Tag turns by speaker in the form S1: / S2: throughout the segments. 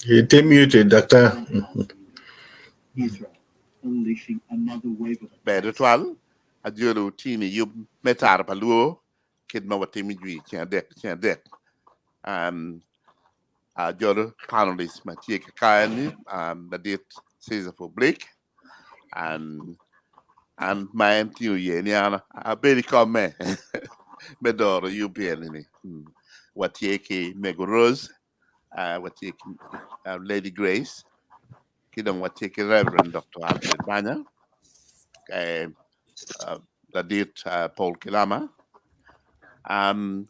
S1: Itye muted, Doctor.
S2: Ber tutwal, ajolo tini yub me tara pa luo kit ma watimo jwi ceng adek ceng adek. Um, ajolo panelist ma tye kakare ni um, ladit Caesar Public and an ma en tye oye ni an abed i komme me doro yub eni ni. Mm. Watye ki Mego Rose, uh, watye ki uh, Lady Grace, ki dong watye ki Reverend Dr. Alfred Banya, eh, uh, ladit uh, Paul Kilama. Um,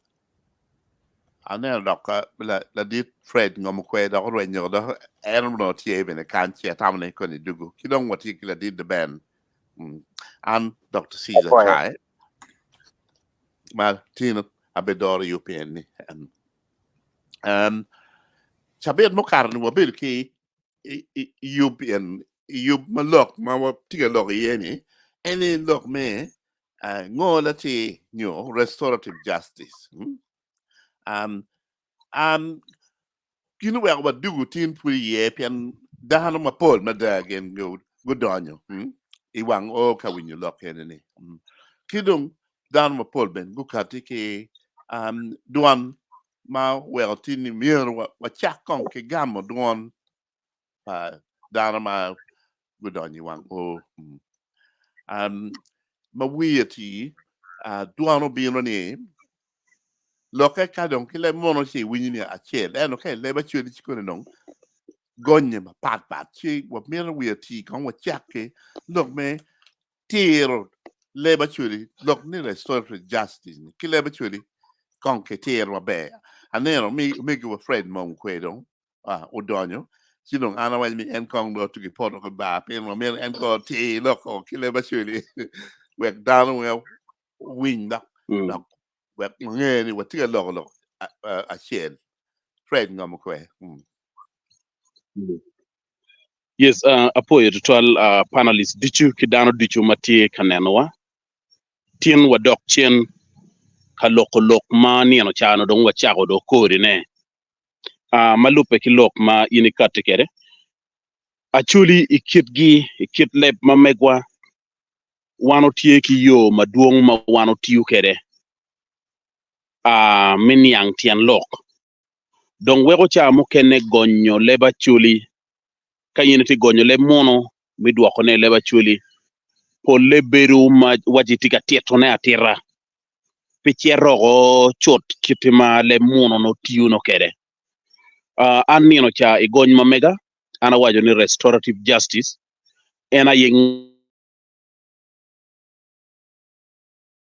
S2: aneno dok uh, la, ladit Fred ngomo kwe dok orwenyo dok en onongo tye bene kany ci atamo ni koni dugu. Ki dong watye ki ladit The Ben. Mm. An Dr. Caesar
S3: Apwoyo.
S2: Kai ma tino abedoro UPN ni. Um, um, cabit mukato ni wabedo ki i, i, i UPN i yub ma lok ma watye ka lok iye ni en ni lok me uh, ngo latir nyo restorative justice. Mm? Um, um, gin oweko wadugu tin pud iye pien dano mapol mada gin gudonyo mm, i wang o ka winyo lok eni ni. Mm. Ki dong dano mapol bene gukati ki um, dwan ma oweko tin ni myero wacak kong ki gamo dwon pa dano ma gudonyo i wang o. Mm. Um, ma wiye ti uh, dwan obino ni lokke ka dong ki leb mono ci iwinyo ni acel ento ka i leb acwali ci kone dong gonye mapat pat ci wamito wiye ti kong wacak ki lok me tiro leb acwali lok ni restorative justice ni ki leb acwali kong ki tiro maber aneno omegi wa Fred mong kwe dong ah, odonyo ci dong an awaco ni en kong dong otugi poto ki bar pien wamito en kong otir lok ki leb acwali wek dano weng owiny dok
S3: Mm.
S2: dok wek wange ni watye ka loko lok acel. Fred ngomo kwe. Mm.
S3: Mm. Yes, uh, apoyo tutwal uh, panelist ducu ki dano ducu ma tye ka nenowa. Tin wadok cen ka loko lok ma nino cano dong wacako do kodine. Uh, ma lubbe ki lok ma in ikatti kwede. Acholi i kitgi, i kit leb ma megwa, wan otye ki yo madwong ma wan otiyo kwede uh, me niang tyen lok. Dong weko ca mukene gonyo leb Acholi, ka in itye gonyo leb munu me dwokone i leb Acholi, polle bedo ma waci itye ka titone atita pi cito oko cut kite ma leb munu nongo tiyo no kwede. Uh, an nino ca i gony ma mega, an awaco ni restorative justice en aye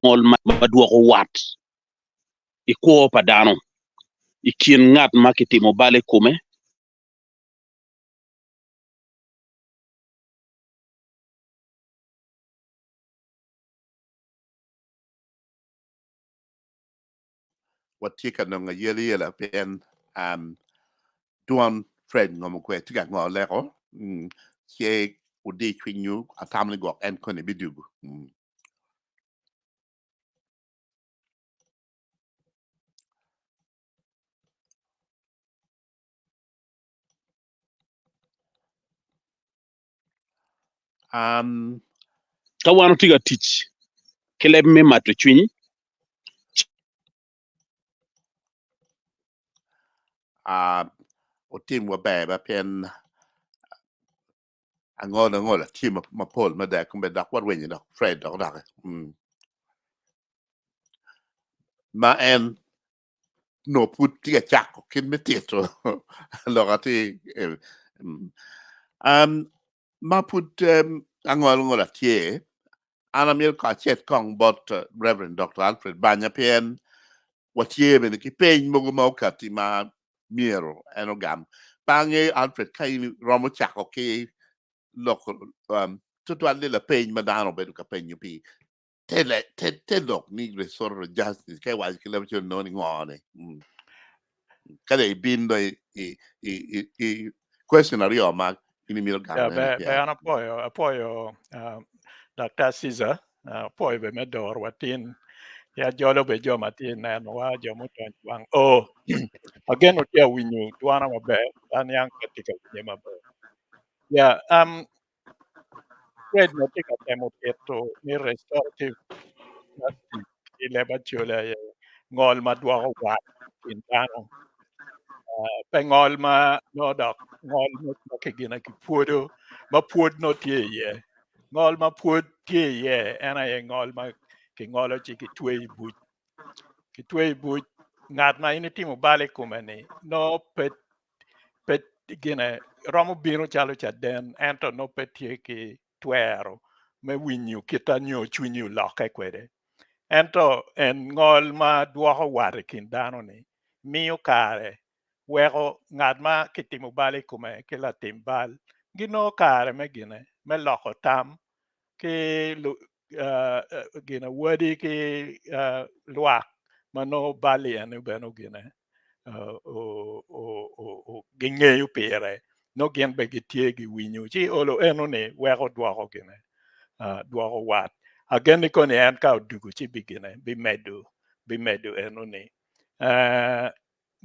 S3: ngol ma dwoko wat i kwo pa dano i kin ngat ma kitimo bal i kome.
S2: Watye ka nongo ayelayela pien um, dwon Fred ngomo kwe tye ka ngo leko mm, ce udi cwinywu atamo ni gwok en koni bidugu. Mm. Um,
S3: Ka wan watye ka tic ki leb me mato cwiny,
S2: uh, otim waber ba pien angola angola tye mapol mada kombe dok warwenyo dok Fred dok doki mm. ma en nongo pud tye ka cako kit me tito lok atir mm. um, ma pud um, angola angola tye an amyero ko acit kong bot uh, Reverend Dr. Alfred Banya pien watye bene ki peny mogo ma okati ma myero en ogam. Pe angeyo Alfred ka in romo cako ki loko um, tutwal ni lapeny ma dano obedo ka penyo pi te, te, te lok ni restorative justice ka iwaco ki leb acel nongo ni ngo ni. Mm. Ka dong ibin dong i, i, i, i, i question aryo ma in imito gamo
S4: Ya,
S2: ene
S4: be, be
S2: pien.
S4: an apwoyo, apwoyo uh, Dr. Caesar, uh, apwoyo be me doro watin.
S1: Ya jolo be jo ma tye nenowa jo mudonyo wang o ageno tye awinyo dwana maber aniang ka tye ka winye maber. Yeah, Fred ma tye ka temo tito ni restorative justice ki leb Acholi aye ngol ma dwoko wat i kin dano. Pe ngol ma nongo dok ngol ma kigine kipwodo ma pwod nongo tye iye. Ngol ma pwod tye iye en aye ngol ma kingolo ci kitweyo i buc. Kitweyo i buc ngat ma in itimo bal i kome-ni nongo pe pe gine romo bino calo caden ento nongo pe tye ki twero me winyo kita nyo cwinyi olokke kwede. Ento en ngol ma dwoko wat i kin dano-ni miyo kare weko ngat ma kitimo bal i kome ki latim bal ginongo kare me gine me loko tam ki gine wadi ki lwak ma nongo bal-li eni bene gine gingeyo pire nongo gin bene gitye giwinyo ci olo enoni weko dwoko gine dwoko wat ageni koni en ka odugo ci bigine bimedo bimedo enoni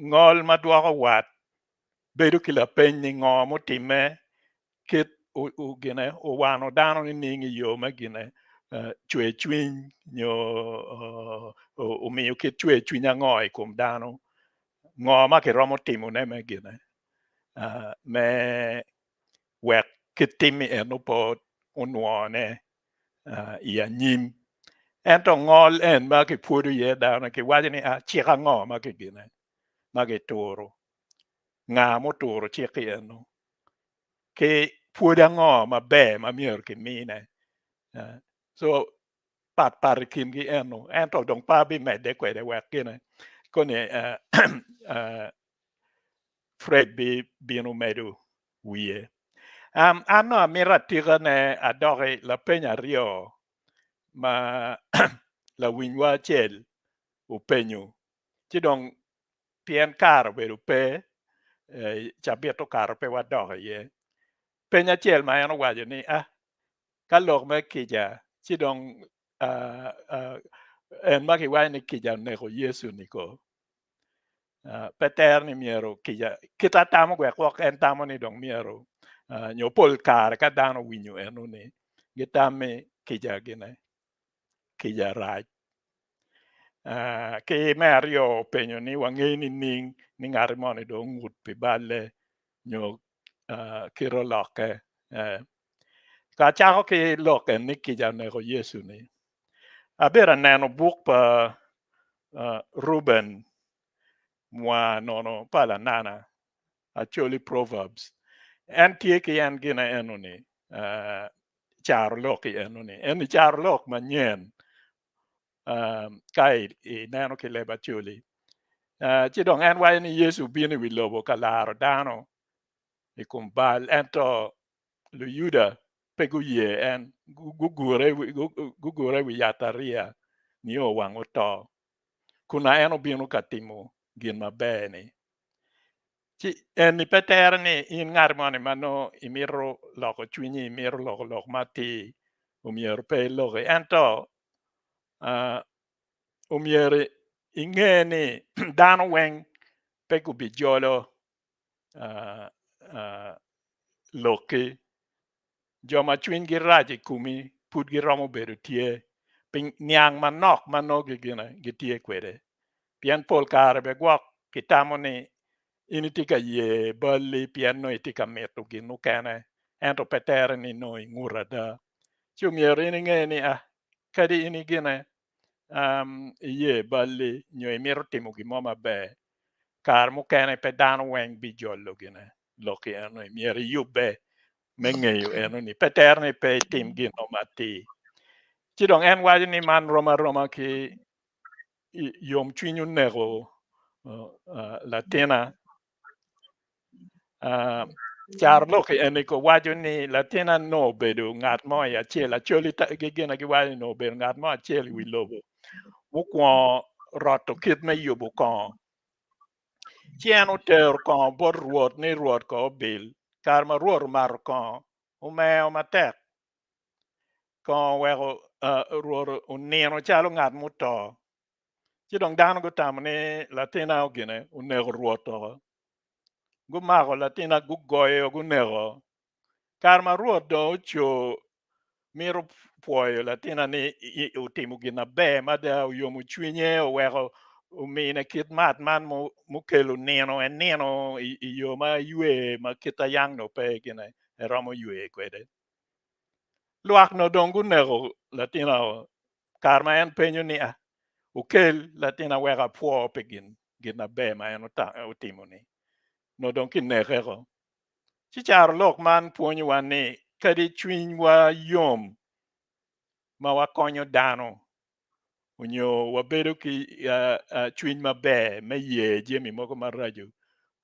S1: ngol ma dwoko wat bedo ki lapeny ni ngo mutimme kit gine owano dano nining i yo me gine cwer cwiny nyo omiyo kit cwer cwiny ango i kom dano ngo ma kiromo timone me gine me wek kit timmi eno pe onwone i anyim ento ngol en ma kipwodo iye dano kiwaco ni cik ango ma kigine ma kituro nga muturo cik-ki eno ki pwod ango maber ma myero kimine so pat pat i kingi eno ento dong pe abimedde kwede wek gine koni Fred bibino medo wiye. An nongo amito atikane adoki lapeny aryo ma lawinywa acel openyo ci dong pien kare obedo pe cabit okato pe wadok iye. Peny acel ma en owaco ni ah ka lok me kica ci dong en ma kiwaco ni kica oneko Yecu-ni ko pe tere ni myero kica kit atamo wek gwok en tamo ni dong myero nyo pol kare ka dano owinyo eno-ni gitami kica gine kica rac. Ki me aryo openyo ni wangeyo nining ni ngat moni dong ongut pi balle nyo kite olokke. Ka acako ki lok en ni kica oneko Yecu-ni, abedo aneno buk pa Reuben Mwa nono pa Lanana, Acholi Proverbs. En tye ki en gine eno-ni, carolok-ki eno-ni. Eni carolok manyen ka ineno ki leb Acholi. Ci dong en waco ni Yecu obino i wi lobo ka laro dano i kom bal ento Luyuda pe guye en, gugure i wi yatariya nio wang oto, kun en obino ka timo gin maber-ni. Ci eni pe tere ni in ngat moni ma nongo imito loko cwinyi, imito loko lok ma atir, omyero pe iloki. Ento omyero inge ni dano weng pe gubijolo lokki. Jo ma cwinygi rac i komi pud giromo bedo tye pi niang manok ma nongo gitye kwede. Pien pol kare bene gwok kitamo ni in itye ka ye balli pien nongo itye ka mito gin mukene ento pe tere ni nongo ingut ada. Ci omyero in inge ni kadi in igine iye balli nyo imito timo gin mo maber kare mukene pe dano weng bijolo gine lok eno myero iyubbe me ngeyo eno ni pe tere ni pe itim gin mo matir. Ci dong en waco ni man rom aroma ki yomcwiny oneko latina. Carolok eni ko waco ni latina nongo obedo ngat mo i acel Acholi gine giwaco ni nongo obedo ngat mo acel i wi lobo mukwongo roto kit me yubo kongo. Ci en otero kongo bot Rwot ni Rwot ko obil. Kare ma Rwot omato kongo, omeo matek. Kongo oweko Rwot onino calo ngat muto. Ci dong dano gutamo ni latina ogine oneko Rwot oko. Gumako latina gugoyo guneko. Kare ma Rwot dong oco mito pwoyo latina ni otimo gin maber mada, oyomo cwinye, oweko omine kit mat man mukelo nino, enino i yo ma ywe ma kit ayang nongo pe gine eromo ywe kwede. Lwak nongo dong guneko latina kare ma en penyo ni, Wukel latina wek apwo pi gin maber ma en otimo-ni. Nongo dong kineke-ko. Ci carolok man pwonyowa ni kadi cwinywa yom ma wakonyo dano onyo wabedo ki cwiny maber me ye jami mogo maraco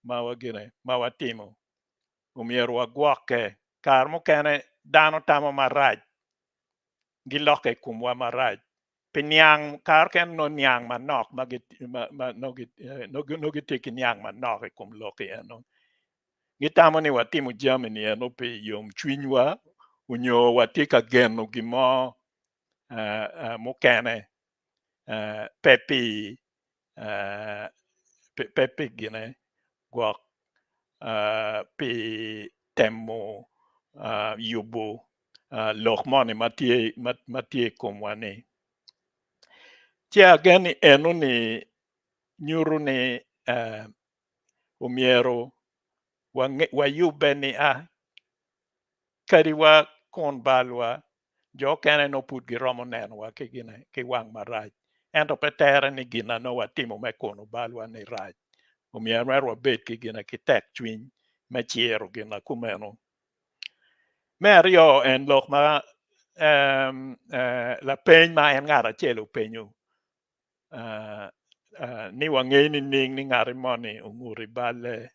S1: ma wagine ma watimo, omyero wagwokke. Kare mukene dano tamo marac gilokke i komwa marac pi niang kare kene nongo niang manok ma nongo gitye ki niang manok i kom lok eno. Gitamo ni watimo jami ni eno pi yomcwinywa onyo watye ka geno gin mo mukene pe pi pe pi gine gwok pi temo yubo lok moni ma tye i komwa ni. Ci agen ni eno ni nyuto ni omyero wayubbe ni a kadi wa kun balwa jo okene nongo pud giromo nenowa ki gine ki wang marac ento pe tere ni gin na nongo watimo me kuno balwa ni rac omyero mere wabed ki gine ki tek cwiny me ciro gin na kumeno. Me aryo en lok ma lapeny ma en ngat acel openyo ni wangeyo nining ni ngati moni ongut i balle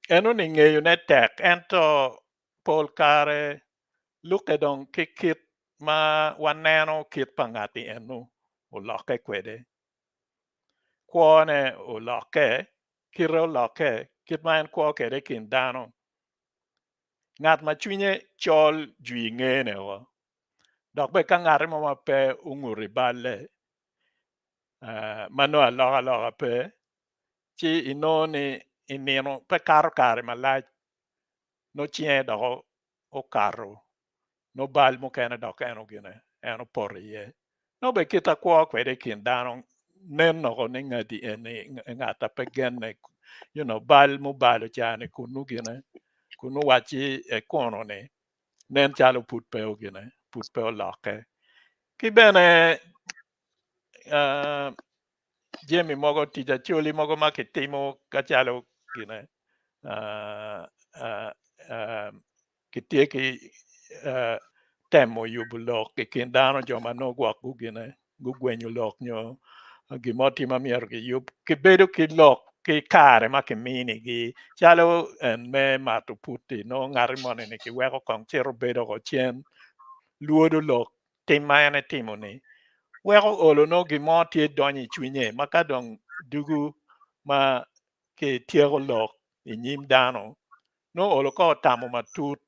S1: enoni ngeyone tek ento pol kare lukke dong ki kit ma waneno kit pa ngati eno olokke kwede kwone olokke kite olokke kit ma en kwo kwede i kin dano ngat ma cwinye col jwi ngene o Dok bene ka ngati mo ma pe ongut i balle ma nongo alokaloka pe, ci inongo ni i nino pe kato kare malac nongo cinge dok okato nongo bal mukene dok en ogine en opoto iye. Nongo bene kit ma kwo kwede i kin dano nen woko ni ngati eni ngat a pe genne you know bal mubalo ca-ni kunu gine kunu wacci ekuno-ni nen calo pud pe ogine pud pe olokke ki bene uh, jami mogo tic acoli mogo ma kitimo kacalo gine uh, uh, uh, kitye ki uh, temo yubo lok i kin dano jo ma nongo gwok gugine gugwenyo lok nyo gin mo tye ma myero giyub kibedo ki lok ki kare ma kiminigi calo en me mato putti nongo ngati moni ni kiweko kong cito bedo ko cen lwodo lok tim ma en etimo ni weko olo nongo gin mo tye donyo i cwinye ma ka dong dugu ma kityeko lok i nyim dano nongo olo ko otamo matut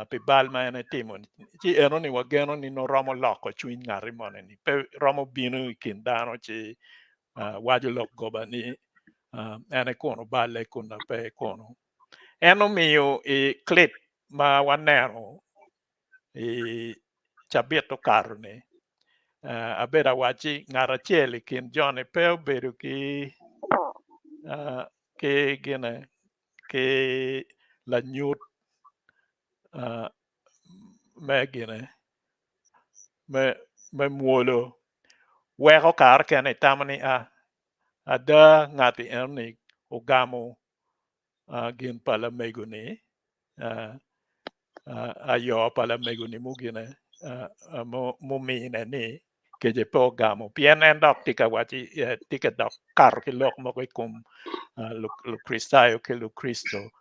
S1: pi bal ma en etimo ni ci eno ni wageno ni nongo romo loko cwiny ngati moni ni pe romo bino i kin dano ci waco lok goba ni en ekuno balle kun na pe ekuno. En omiyo i clip ma waneno i cabit okato ni abedo awacci ngat acel i kin joni pe obedo ki ki gine ki lanyut me gine me mwolo weko kare kene itamo ni a ada ngati enoni ogamo gin pa lamego ni ayo pa lamego ni mugine mumine ni kece pe ogamo pien en dok tye ka waci tye ka dok kato ki lok mogo i kom Lukricitayo ki Lukricito.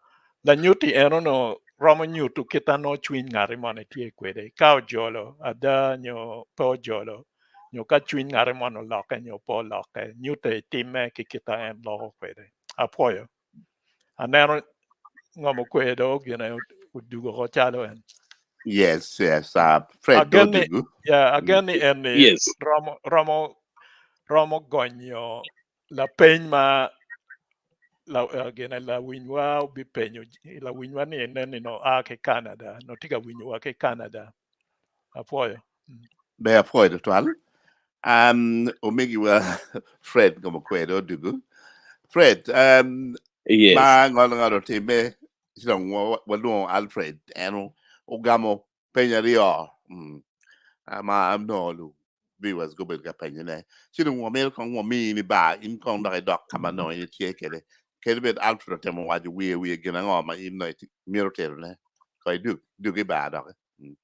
S1: Lanyutti eno no romo nyuto kit ma nongo cwiny ngati moni tye kwede ka ojolo ada nyo pe ojolo nyo ka cwiny ngati moni olokke nyo pe olokke nyute i timme ki kit ma en loko kwede. Apwoyo. Aneno ngomo kwer dong gine odugo oko calo en.
S2: Yes, yes. Fred
S1: Agen ni,
S2: Dodugu.
S1: yeah, agen ni en ni
S3: Yes.
S1: romo romo romo gonyo lapeny ma la, uh, gine lawinywa obipenyo lawinywa ni enen ni no a ki Canada no tye ka winyowa ki Canada apwoyo.
S2: Ber apwoyo tutwal. Um, omegiwa Fred ngomo kwede odugu. Fred, um,
S3: Yes.
S2: ma ngolo ngalo time ci dong walwongo Alfred en ogamo peny aryo mm, ma onongo lu viewers gubedo ka penyone. Ci dong wamito kong wamini bar in kong dok idok ka ma nongo in itye kwede. Kadi bed Alfred otemo waco wiye wiye gin ango ma in nongo imito terone. Kong idug, dug i bar doki. Mm.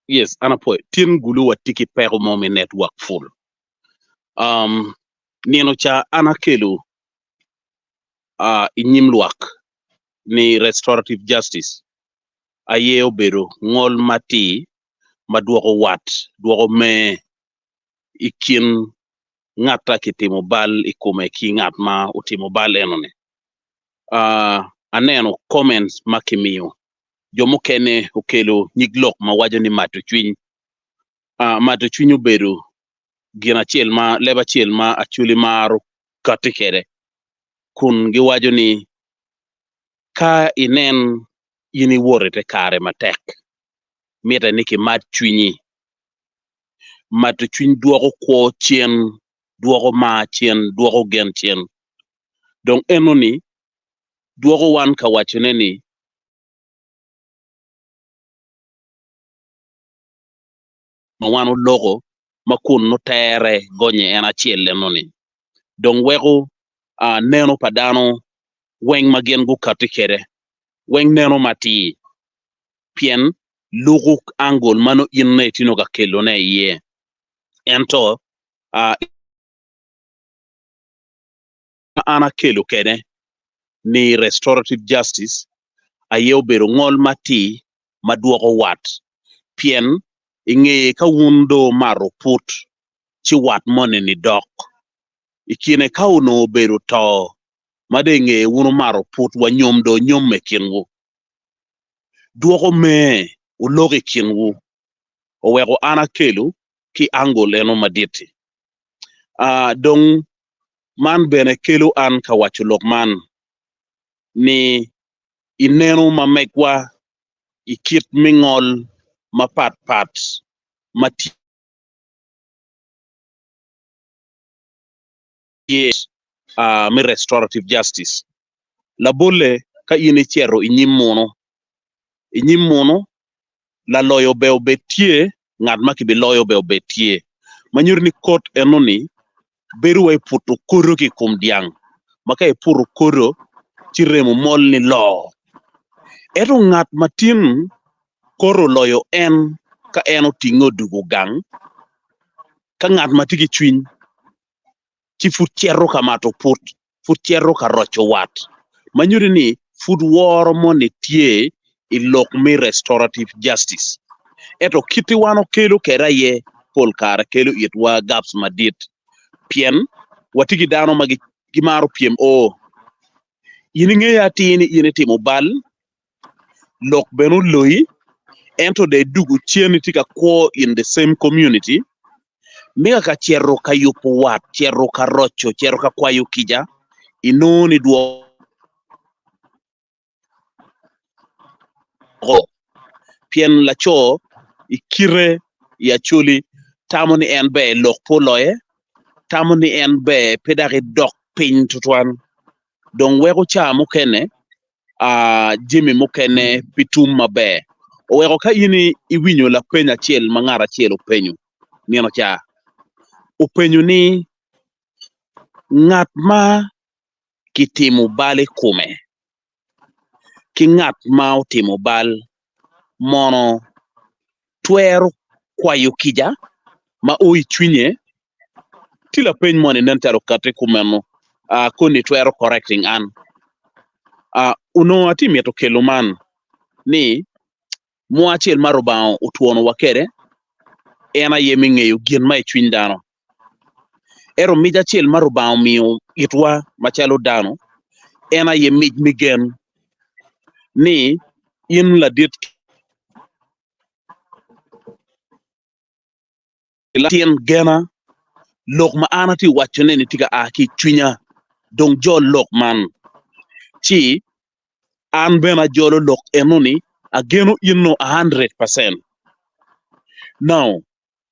S3: Yes, an apwoyo. Tin gulu watye ki peko mo me network full. Um, nino ca an akelo uh, i nyim lwak ni restorative justice aye obedo ngol matir ma dwoko wat, dwoko mer i kin ngat a kitimo bal i kome ki ngat ma otimo bal enoni. Uh, aneno comments ma kimiyo, jo mukene okelo nyig lok ma waco ni mato cwiny. Uh, mato cwiny obedo gin acel ma leb acel ma Acholi maro kati kwede kun giwaco ni ka inen in iwoto i te kare matek, mitte ni kimat cwinyi. Mato cwiny dwoko kwo cen, dwoko mar cen, dwoko gen cen. Dong enoni dwoko wan ka wacone ni, ma wan oloko ma kun nongo tere gonye en acel enoni dong weko neno pa dano weng ma gin gukati kwede weng neno matir pien luku angle ma nongo in itye ka kelone iye ento ma an akelo kwede ni restorative justice aye obedo ngol matir ma dwoko wat pien i ngeye ka wun dong wumato put ci wat moni-ni dok. I kine ka onongo obedo to ma dong i ngeye wun wumato put wa nyom dong onyomme i kinwu, dwoko me wuloko i kinwu oweko an akelo ki angle eno madit-ti. Aa dong man bene kelo an ka waco lok man ni i neno ma megwa i kit me ngol mapat pat ma tye me restorative justice. Labolle ka in icito i nyim munu, i nyim munu laloyo ber obed tye, ngat ma kibiloyo ber obed tye. Ma nyuto ni kot enoni bedo wa i puto kodo ki i kom dyang, ma ka iputo kodo ci remo mol ni loo. Ento ngat ma tin koto oloyo en ka en otinge odwogo gang, ka ngat ma tye ki cwiny ci pud cito ka mato put, pud cito ka roco wat, ma nyuto ni pud woro moni tye i lok me restorative justice. Ento kiti wan okelo kwede aye pol kare kelo itwa gaps madit pien watye ki dano ma gimaro pyem o in ingeyo atir ni in itimo bal lok bene oloyi ento dong idwogo cen itye ka kwo in the same community mika ka cito ka yubo wat, cito ka roco, cito ka kwayo kica inongo ni dwoko pien laco i kite i Acholi tamo ni en ber lok pe oloye, tamo ni en ber pe dok idok piny tutwal dong weko ca mukene jami mukene pi tum maber. Oweko ka in iwinyo lapeny acel ma ngat acel openyo nino ca, openyo ni ngat ma kitimo bal i kome ki ngat ma otimo bal mono twero kwayo kica ma o i cwinye? Tye lapeny moni nen calo okati kumeno koni twero correcting an. Onongo atye mito kelo man ni mwa acel ma Rubanga otwonowa kwede en aye me ngeyo gin ma i cwiny dano. Ento mic acel ma Rubanga omiyo itwa macalo dano en aye mic me gen ni in ladit latin gena. Lok ma an atye ka wacone-ni tye ka a ki i cwinya, dong jol lok man. Ci an bene ajolo lok eno-ni, ageno in-nu a hundred percent. Now,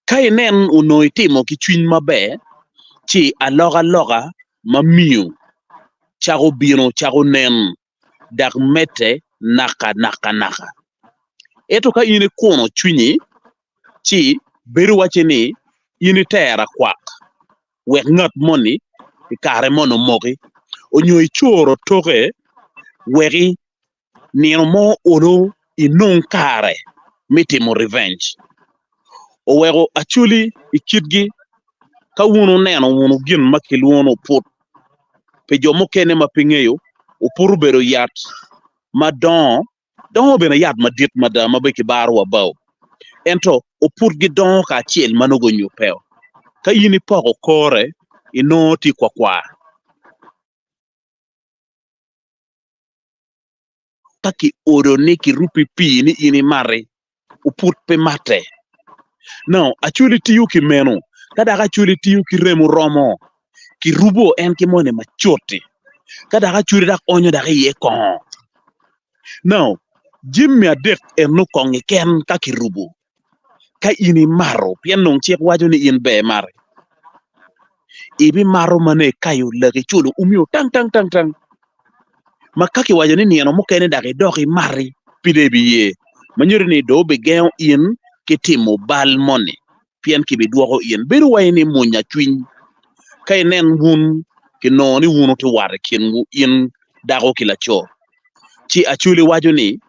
S3: ka inen onongo itimo ki cwiny maber, ci alokaloka ma miyo cako bino cako nen dok medde naka naka naka. Ento ka in ikuno cwinyi, ci bedo wacci ni in itera kwak wek ngat moni i kare moni omoki, onyo icoro toke weki nino mo olo inong kare me timo revenge. Oweko Acholi i kitgi ka wun wuneno wunu gin ma kilwongo ni oput, pi jo mukene ma pe ngeyo, oput obedo yat ma dongo, dongo bene yat madit mada ma bene kibaro wa bao. Ento oput gidongo kacel ma nongo onyubbeo. Ka in ipoko kore, inongo tye kwakwar. Ka kiodo ni kirubbi pii ni in imati, oput pe matte. Now, Acholi tiyo ki meno. Ka dok Acholi tiyo ki remo romo, kirubo en ki moni macut-ti. Ka dok Acholi dok onyo dok iye kongo. Now, jami adek eno kong keken ka kirubo, ka in imato, pien dong cik waco ni in ber imati, ibimato ma nongo ikayo laki culo umi tang tang tang tang ma ka kiwaco ni nino mukene dok idok imati pe dong ibiye ma nyuto ni dong obigengo in ki timo bal moni pien kibidwoko in bedo wai ni munya cwiny ka inen wun kinongo ni wun wutye wat i kinwu in dako ki laco ci Acholi waco ni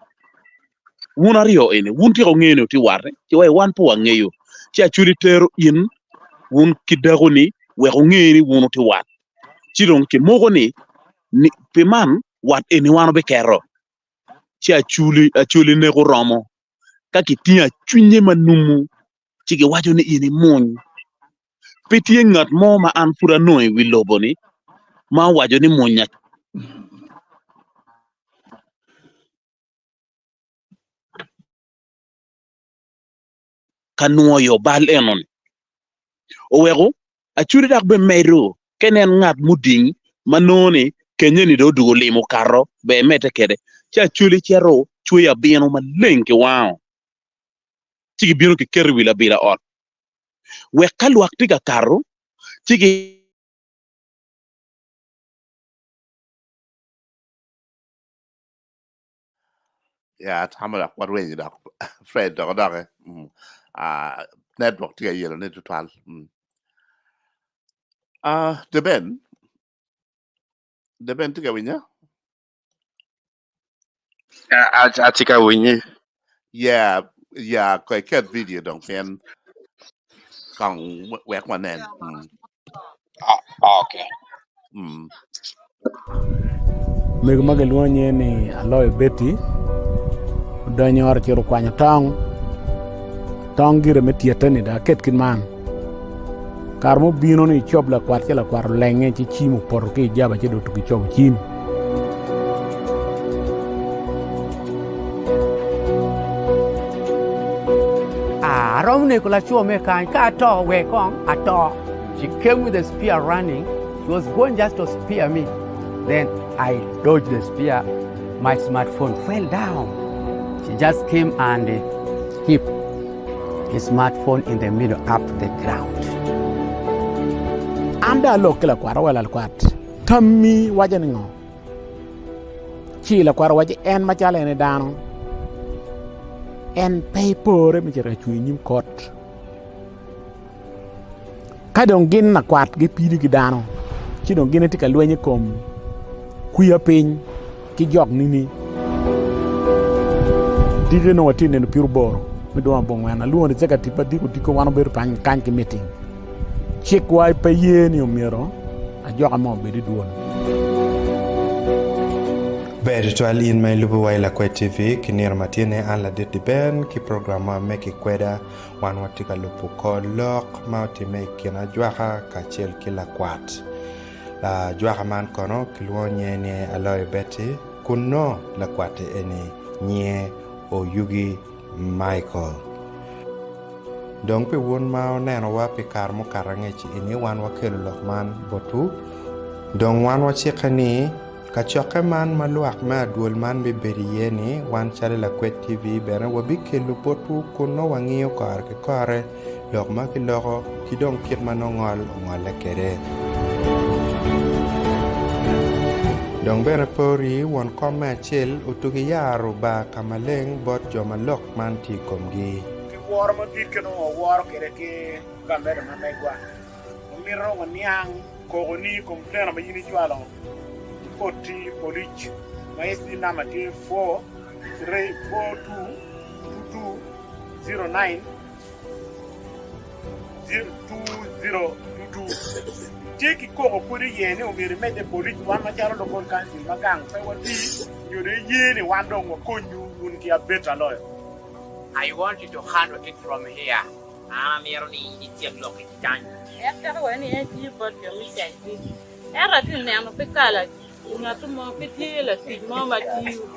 S3: Wun aryo eni, wun tika wungeyo ni wutye watte? Ci wai wan pe wangeyo. Ci Acholi tero in wun ki dakoni wek wunge ni wun wutye wat. Ci dong kimoko ni, ni pi man wat eni wan wubiketo. Ci Acholi, Acholi neko romo. Ka kitingo acwinye ma numu, ci giwaco ni in imuny. Pe tye ngat mo ma an pud anongo i wi lobo-ni ma owaco ni munya. Ka nwoyo bal enoni oweko Acholi dok bene medo ka inen ngat muding ma nongo ni kenye ni dong odwogo limo okato ber emedde kwede ci Acholi cito cweyo abino maleng ki wango ci gibino giketo i wi labila ot wek ka lwak tye ka kato ci gi.
S2: Ya atamo dok warwenyo dok Fred dok odoke. Mm. Ah, network tye ka yelo ne tutwal. Mm. Ah, Deben, Deben tye ka winya?
S4: Atye ka winyi.
S2: Yeah, yeah, ko iket video dong pien kong wek wanen. Mm.
S4: Ah, ah, okay.
S2: Mm.
S5: Mego ma gilwongo nyinge ni Aloyo Betty odonyo i ot ocito okwanyo tong, tong gire me tyette-ni dok aket kit man kare ma obino ni ecob lakwat ci lakwat olenge ci cim opoto ki i jaba ci dong otugi cobo cim.
S6: Ah, aromo neko laco me kany ka ato wek kong ato. She came with a spear running. She was going just to spear me. Then I dodged the spear. My smartphone fell down. She just came and hit his smartphone in the middle up the ground.
S5: An dong alok ki lakwat awel lakwat tammi waco ni ngo? Ci lakwat owaco en macalo en dano en pe ipore me cito ka cung i nyim kot. Ka dong gin lakwat gipido ki dano, ci dong gin gitye ka lweny i kom kwiya piny ki jok nini. Diki nongo watye ka neno piru boro me dwong abongwen. Alwongo ni ceka tipo adiko odiko wan wabedo kany ki meeting. Cikwa pe ye ni omyero ajoka mo obed i dwol.
S7: Ber tutwal in ma ilubo wa i Lakwed TV ki nino ma tye ne an ladit Diben ki program wa me Kikweda. Wan watye ka lubo kor lok ma otimme i kin ajwaka kacel ki lakwat. Ajwaka man kono kilwongo nyinge ni Aloyo Betty kun nongo lakwat-ti eni nyinge Oyugi Michael. Dong pi wun ma wunenowa pi kare mukato angec eni wan wakelo lok man botwu. Dong wan wacikke ni kacokke man ma lwak me adwol man bibedo iye-ni, wan calo Lakwed TV bene wabikelo botwu kun nongo wangiyo kore ki kore lok ma kiloko ki dong kit ma nongo ngol ongolle kwede. Dong bene pe ori won kom me acel otugi yaro bar ka maleng bot jo ma lok man tye i komgi.
S5: Ki woro madit kit ma waworo kwede ki gamente ma megwa, wamito waniang koko-ni i kom plena ma in icwalo i koti polic ma SD namba tye 4 3 4 2 2 2 09 2022 Tye ki koko pwod iye ni omyero imedde polic wan macalo local council ma gang pe wati nyo dong iye ni wan dong wakonywu wun ki abeta loyo.
S8: I want you to handle it from here. An amito ni ityek lok-ki ki kany.
S9: En teko wa ni en tiyo bot jo me CID. Ento atye neno pe kala ngat mo pe tye latic mo ma tiyo.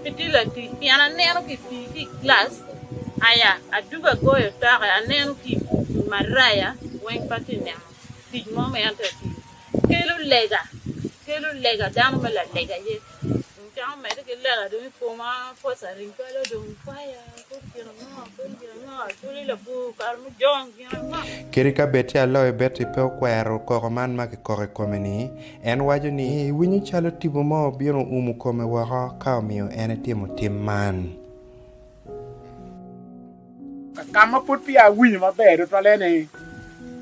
S9: Pe tye latic pien aneno ki pii ki i kilac aya adugo agoyo otoke aneno ki i maraya weng pe atye neno tic mo ma en tye ka tiyo kelo lega kelo lega dano ma lalega aye dong cako medde ki lega dong i koma poca ring cwalo dong faya kor gin ango kor gin ango acwali labwor kare mujong gin ango.
S7: Kadi ka bed tye aloyo Betty pe okwero koko man ma kikoko i kome-ni, En waco ni ewinyo calo tipo mo obino oumo kome woko ka omiyo en etimo tim man.
S5: Ka ma pwod peya awinyo maber tutwal en ni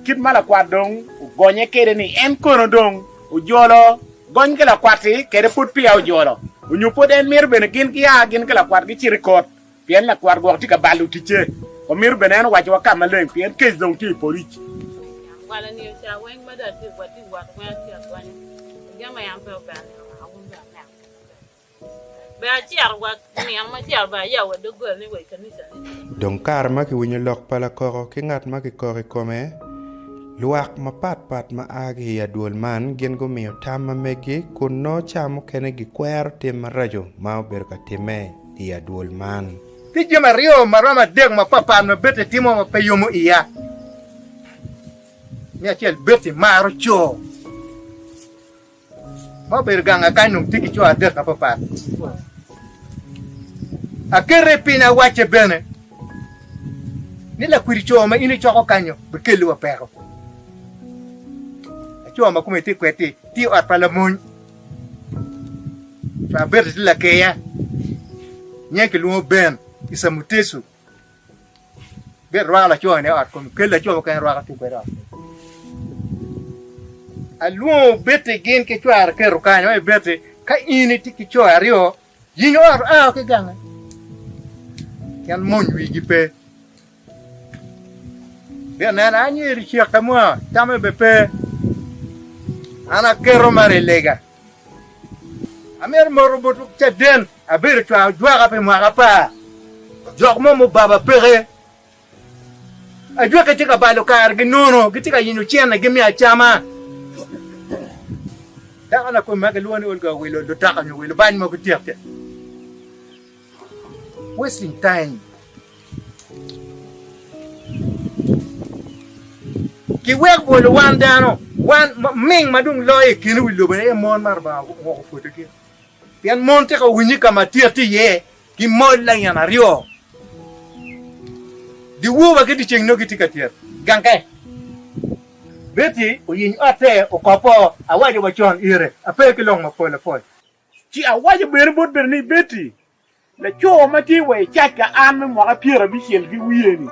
S5: kit ma lakwat dong ogonye kwede ni en kono dong ojolo gony ki lakwat-ti kede pwod peya ojolo onyo pwod en mito bene gin gia gin ki lakwat gicit i kot Pien lakwat gwok tye ka balo ticce, wamito bene en owacciwa ka maleng pien kec dong tye i polic.
S7: Dong kare ma kiwinyo lok pa lakoko ki ngat ma kikoko i kome, lwak mapatpat ma a ki i adwol man gin gumiyo tam ma meggi kun nongo ca mukene gikwero tim maraco ma obedo ka timme. i adwol man.
S10: Tye jami aryo ma romo adek mapatpat ma Betty timo ma pe yomo iya. Me acel, Betty maro co. Ma obedo ganga kany dong tye ki co adek mapapat. Akete piny awacce bene ni lakwidi co ma in icoko kanyo bikeliwa peko. Laco ma kome tye kwed-ti tye i ot pa lamony. Co abeto tye lakeya, nyinge kilwongo Ben Isamutesu. Bet rwako laco ni i ot kom kel laco mukene rwako tye kwede i ot. Alwongo Betty gin ki cware keto kany wa i Betty ka in itye ki co aryo yinyo ot ao ki gange pien mony wigi pe. Pien en anyeri cika mwa, tamme be pe. An aketo mara i lega. Amito moto botwu caden, abedo cwao jwaka pi mwaka apar, jok mo mubaba peke. Ajwaki tye ka balo karegi nono, gitye ka yenyo cennegi me acama. Dakona kome ma kilwongo ni Olga owilo lutaka nyo owilo bany mo gityek. Wasting time. Kiwek bwolo wan dano, wan ming ma dong loyo i kin wi lobo aye mon ma Rubanga ogwoko pwodogi. Pien mon tika owinyo ka ma tyet tye iye, gimol lain aryo. Dyewor wa ki dyeceng nongo gitye ka tyet. Gange. Betty oyiny otte okopo, awaco wa con ire, ape ki long mapol apol.
S5: Ci awaco bene bot bene ni, Betty, laco ma tye wa i cac ka an me mwaka pyerabicel ki wiye-ni,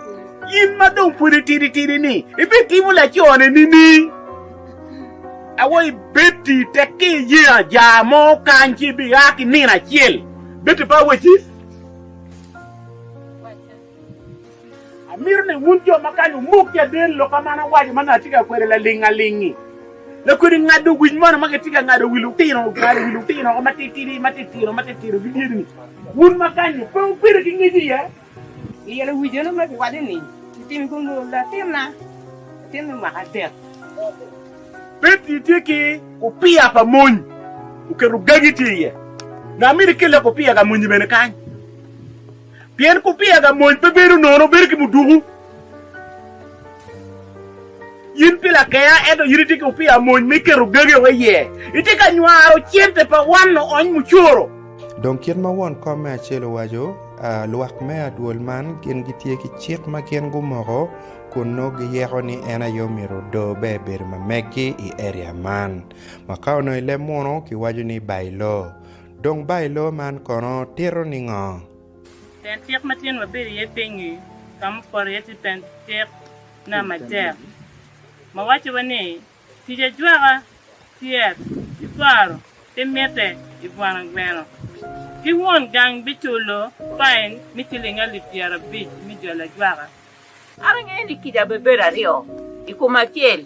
S5: in ma dong pud itidi tidi-ni, ibitimo laco-ni nining? Awaco Betty, tekki iye ajar mo kany ci ibia ki nino acel. Betty pe awacci. Amito ni wun jo ma kany wumok caden lok ma an awaco ma nongo atye ka kwede laling aling-ngi. Lakwede ngado wic mono ma gitye ka ngado wi lutino, ngado wi lutino woko matitidi, matitino, matitino ki dyegi-ni. Wun ma kany-nyi pe wubedo ki ngec iye.
S11: Iyelo wic eno ma kiwaco ni kitimo i kom latinna, latin me mwaka adek.
S5: Betty tye ki kupiya pa mony, oketo gagi tye iye. Nongo amito ikelle kupiya ka monyi bene kany. Pien kupiya ka mony pe bedo nono, bedo ki muduku.
S12: In pi lakeya ento in itye ki opiya mony me keto gagi o iye. Itye ka nywaro cente pa wan oony mucoro.
S7: Dong kit ma won kom me acel owaco, lwak me adwol man gin gitye ki cik ma gin gumoko kun nongo giyeko ni en aye omyero odor ber bedo ma meggi i area man. Ma ka onongo i leb munu kiwaco ni by-law. Dong by-law man kono tito ni ngo?
S9: Pen cik ma tyen wabedo iye piny-nyi, ka ma opoto iye tye pen cik namba adek ma wacciwa ni tic ajwaka, tyet, ki twaro pe mitte i bwana gweno, ki won gang biculo fain me ciling alip 50 me jolo ajwaka.
S13: An angeyo ni kica bibedo aryo i kom acel.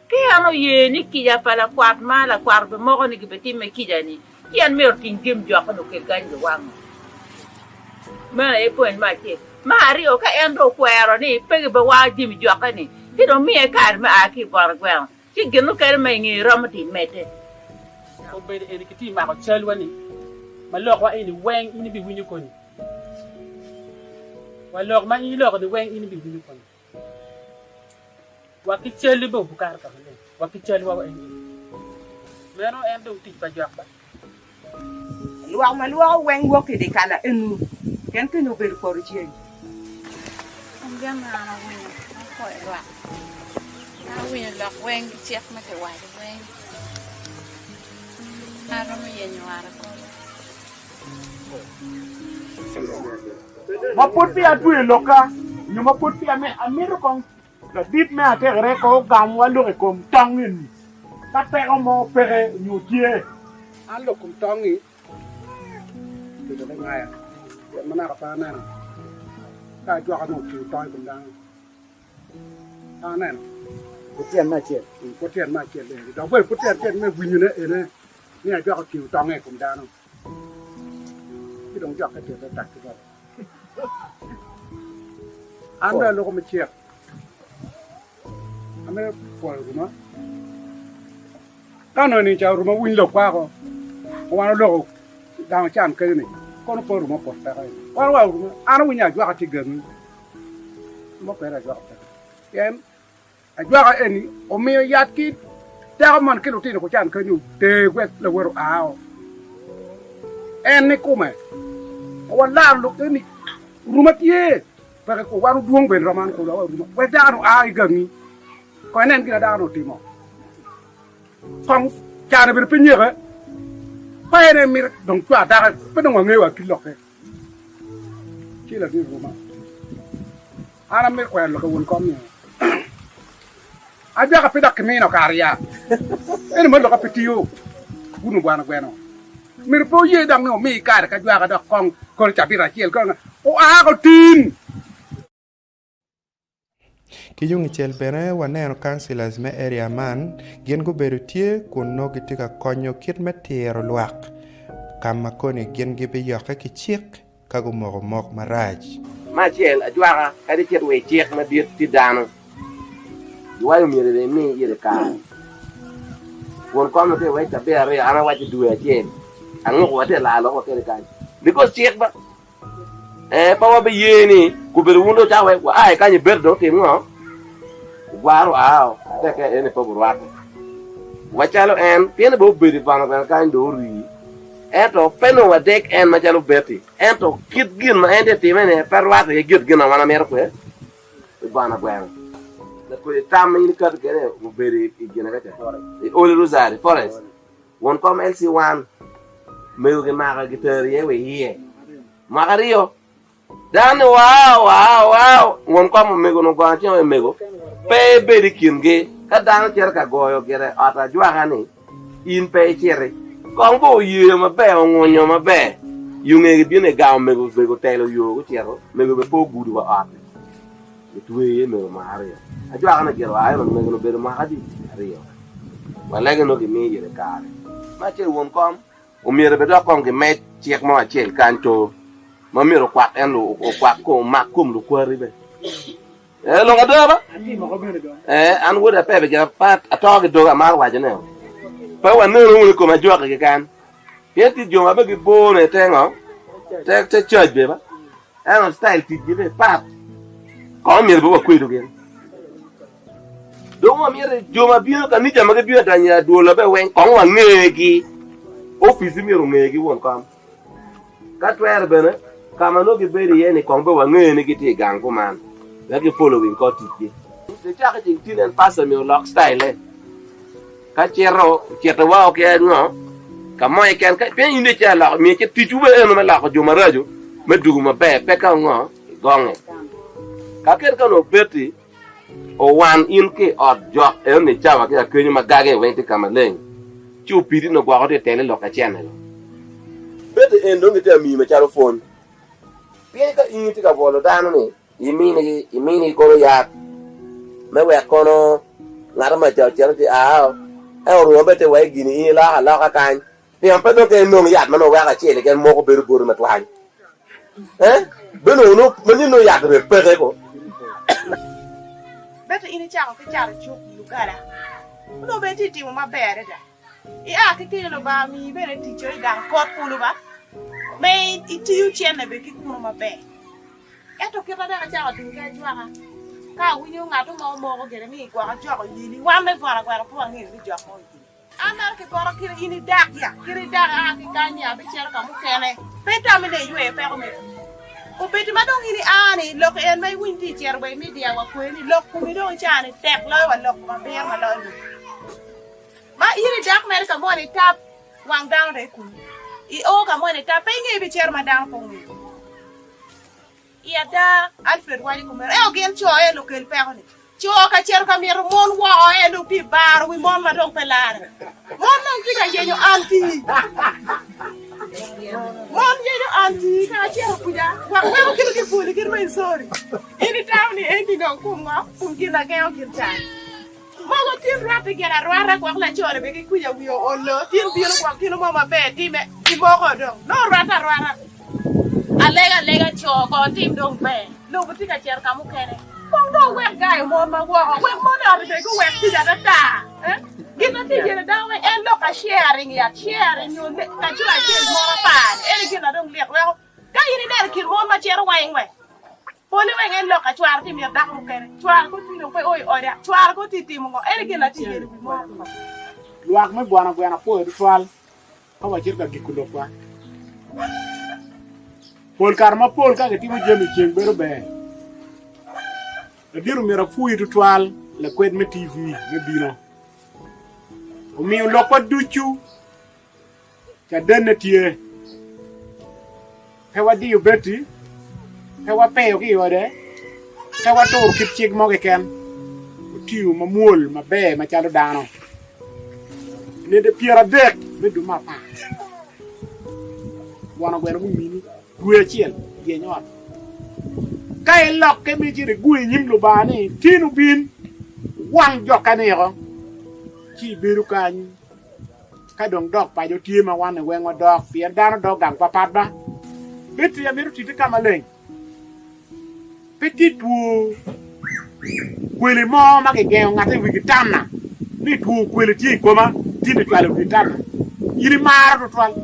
S13: Ka en oye ni kica pa lakwat ma lakwat obimoko ni gibitimme kica-ni, ci en myero oting gem jokke-ni okel kany giwango. Meno aye point me acel. Me aryo, ka en dong okwero ni pe gibiwango jami jokke-ni, ci dong miye kare me a ki i bot gweno, ci gin mukene ma i ngeye romo tim medde.
S14: Obedo eni kitye mako calwa ni ma lokwa eni weng in ibiwinyo koni wa lok ma in iloko ni weng in ibiwinyo koni wa ki calli bene obukato ka maleng wa ki calwa wa eni meno en dong tic pa jok ba.
S11: Lwak ma lwoko weng wok ki i dyekal eno, pien kenyo obedo poto ceng.
S9: An gin ma an awinyo ma apwoyo lwak, an awinyo lok weng ki cik ma kiwaco weng, an aromo yenyo ot agola.
S12: Ma pwod peya atweyo lokka, nyo ma pwod peya amito kong Ladit me atekere kong ogamwa lok i kom tong eni ka peko mo peke nyo tye.
S15: An lok kom tong-ngi obedo me ngaya pien ma naka pe aneno ka ajwaka nongo otingo tong i kom dano. Pe aneno.
S5: Pud tyen me acel.
S15: Pud tyen me acel eni. Dok bene pud tyen tyen me winyone ene ni ajwaka otingo tonge i kom dano. Ci dong jokke tite tak ki bote. An bene aloko me cik. Amito pwoyo ruma. Ka onongo ni ca ruma winy lok kwako, wan oloko gang ocan kenyo ni kono pe oruma opot peko eni. Wan wa oruma, an awinyo ajwaka tye gangi. Mo kwede ajwaka peke. Pien Ajwaka eni omiyo yat ki dako man ki lutino kucan kenyo ter wek lawot oa o. En ni kome walaro lok eni ruma tye peke ko wan odwong bene roman kulu wa ruma wek dako ni oa i gangi kong inen gin a dako ni otimo kong cane bene pe nyeke pe en aye mito dong cwar dako pe dong wangeyo wa kit lokke ci ladit ruma. An amito kwero lok i won kom ni ajwaka pe dok kimino kare ya. Ento mo loka pe tiyo guno bwana gweno. Myero pe oye dok ni omi kare ka ajwaka dok kong kore cabit acel kore oa ko tin.
S7: Ki yung icel bene waneno councillors me area man gin gubedo tye kun nongo gitye ka konyo kit me tiro lwak ka ma koni gin gibiyokke ki cik ka gumoko mok marac.
S16: Me acel, ajwaka kadi icit wa i cik madit tye dano, giwaco myero imi ire kare. Won kom ni tye iwec cabit aryo, an awaco dwe acel, anguko wa tye laa lok wa kede kany. Because cik ba, eh, pe wabiye ni gubedo wun dong wucako wek wa a i kany i bedo dong otim ngo? Ogwaro oa o, teke eni pe gurwate. Wacalo en, pien ni bene obedo i bana bene kany dong orii. Ento pe nongo wadek en macalo Betty, ento kit gin ma en tye ka time-ni pe rwatte ki kit gin ma wan wamito kwe i bwana gweno. Lakodi tam ma in ikato kwede obedo i gine ka ca, i Holy Rosary Forest, won kom LC1, mego gimako gitero iye wa iye mwaka aryo. Dano ni wow, wow, wow! Won kom omego ni ogoyo cing omego, pe ibed i kingi. Ka dano cito ka goyo gire ot ajwaka-ni, in pe iciti. Kong bo oyeyo maber, ongunyo maber, yo ngegi bino i gang omego, mego otelo yo gucito, mego bene pe ogudo wa ot-ti. Gitweyo iye mego mwaka aryo. Ajwaka-ni gire oa ento mego-ni obedo mwaka adi? Aryo. Walege nongo gimiyo ire kare. Me acel won kom. Omyero bene dok kong gimed cik mo acel kany to ma myero okwak en okwak kom omak kom lukwari bene. Eh, lok ada ba? Eh, an wod apepe gira pat ato ki doga amaro waco ne. Pe waneno wunu i kom ajwaki keken. Pien tye jo ma be gibone te ngo? Te te church be ba. Ento style ticgi be pat. Kong myero be wakwedu gin. Dong wamyero jo ma bino kanica ma gibino donyo i adwola be weng kong wangegi. Opici myero ongegi won kom. Ka twere bene, ka ma nongo gibedo iye ni kong be wange ni gitye i gang kuman wek gi following kor ticgi. Nicake ceng tin en pastor myero olok style-e. Ka cito, ocito woko ki ngo ka mo keken, pien in dong icito aloko, myero icit ticwu bene eno me loko jo maraco me dugo maber, pe ka ngo igonge. Ka kit ka onongo obeti owan in ki i ot jok eno ni cawa ki akenyo ma gage weng tye ka maleng, ci opidi nongo gwoko tye tele lok acene go. Beti en dong gitye amiyi macalo pwony. Pien ka in itye ka bwolo dano ni iminigi, iminigi kono yat me wek kono ngat ma ca ocito ci aa, en oruma bene tye wa i gini in iloko aloka kany. Pingo pe dong ka inong yat ma nongo weko acel keken moko bedo boti matwal? Eh? Bene onongo ma nongo yat bene peke ko.
S11: Beto in icako ki cato cuk i Lugala, onongo bene itye timo maber adada. Ia ki kenyo Lubanga omiyi bene ticco i gang kot kulu ba, me itiyo cente bene ki kunu maber. Ento kit ma dok acako dul ki ajwaka, ka awinyo ngat mo moko gire ni gwok ajok oyeli, wan me bwona gweno pe wangeyo ni jok mo oyeli. An mere ki bota kit in idak ya, kit idak aa ki kany ya abicito ka mukene. Pe itamo ni iyweyo peko me pii. Obedi ma dong in ia ni lok en ma iwiny tye icito wa i media wa kweni lok komi dong ica ni tek loyo wa lok kom abiro ma loyo lobo. Ma in idak mere ka moni itap wang dano dong ikunu. I o ka moni itap pe ingeyo ibicito ma dano pe ongeyo. I ada, Alfred waco kumeno, ento gin co aye lukel peko-ni. Co ka cito ka mito mon woko aye dong tye baro wi mon ma dong pe larre. Mon dong tye ka yenyo anti. Mon yenyo anti ka acito kuca, wek weko kit kipwoli ki Rwenzori. In itamo ni eni dong kum ngo? Kum gin agengo gin can. Mogo tin rwatte gin arwata gwok laco-ni bene ki kwica wiye oolo tin bino gwok gino mo maber time imoko dong nongo orwatte arwata. Alega alega co ko tim dong ber lobo tye ka cito ka mukene kong dong wek gayo mon ma woko wek mon ot bene guwek tic atata eh? Gin ma tye yene dano weng en lok ka sharing ya sharing nyo laco acel mon apar en gin na dong lit weko ka in ineno kin mon ma cito weng weng Pole weng en lok ka cware tye mito dako mukene, cware ko tye dong pe o i oda, cware ko tye timo ngo, en gin atye yelo wi mo.
S12: Lwak me bwana gweno apwoyo tutwal ka wacito ka giko lokwa. Pol kare mapol ka gitimo jami ceng bedo ber. Ladit omyero apwoyi tutwal lakwed me TV me bino. Omiyo lokwa ducu Cadenne tye. Pe wadiyo Betty, pe wapeyo ki i ode, pe waturo kit cik mo keken. Otiyo mamwol maber macalo dano. Ninde 30 me dwe me apar, won ogweno gumini dwe acel yeny ot. Ka ilokke me cito igungo i nyim Lubanga ni, Tin wubin, wuwang jokka-ni-oko, ci ibedo kany. Ka dong dok paco tye ma wan-ni weng wadok, pien dano dok gang papat ba. Betty amito tite ka maleng. Pe tye two kwele mo ma kigengo ngat i wi kitanda ni two kwele tye i koma tin icwalo i wi kitanda. In imaro tutwal.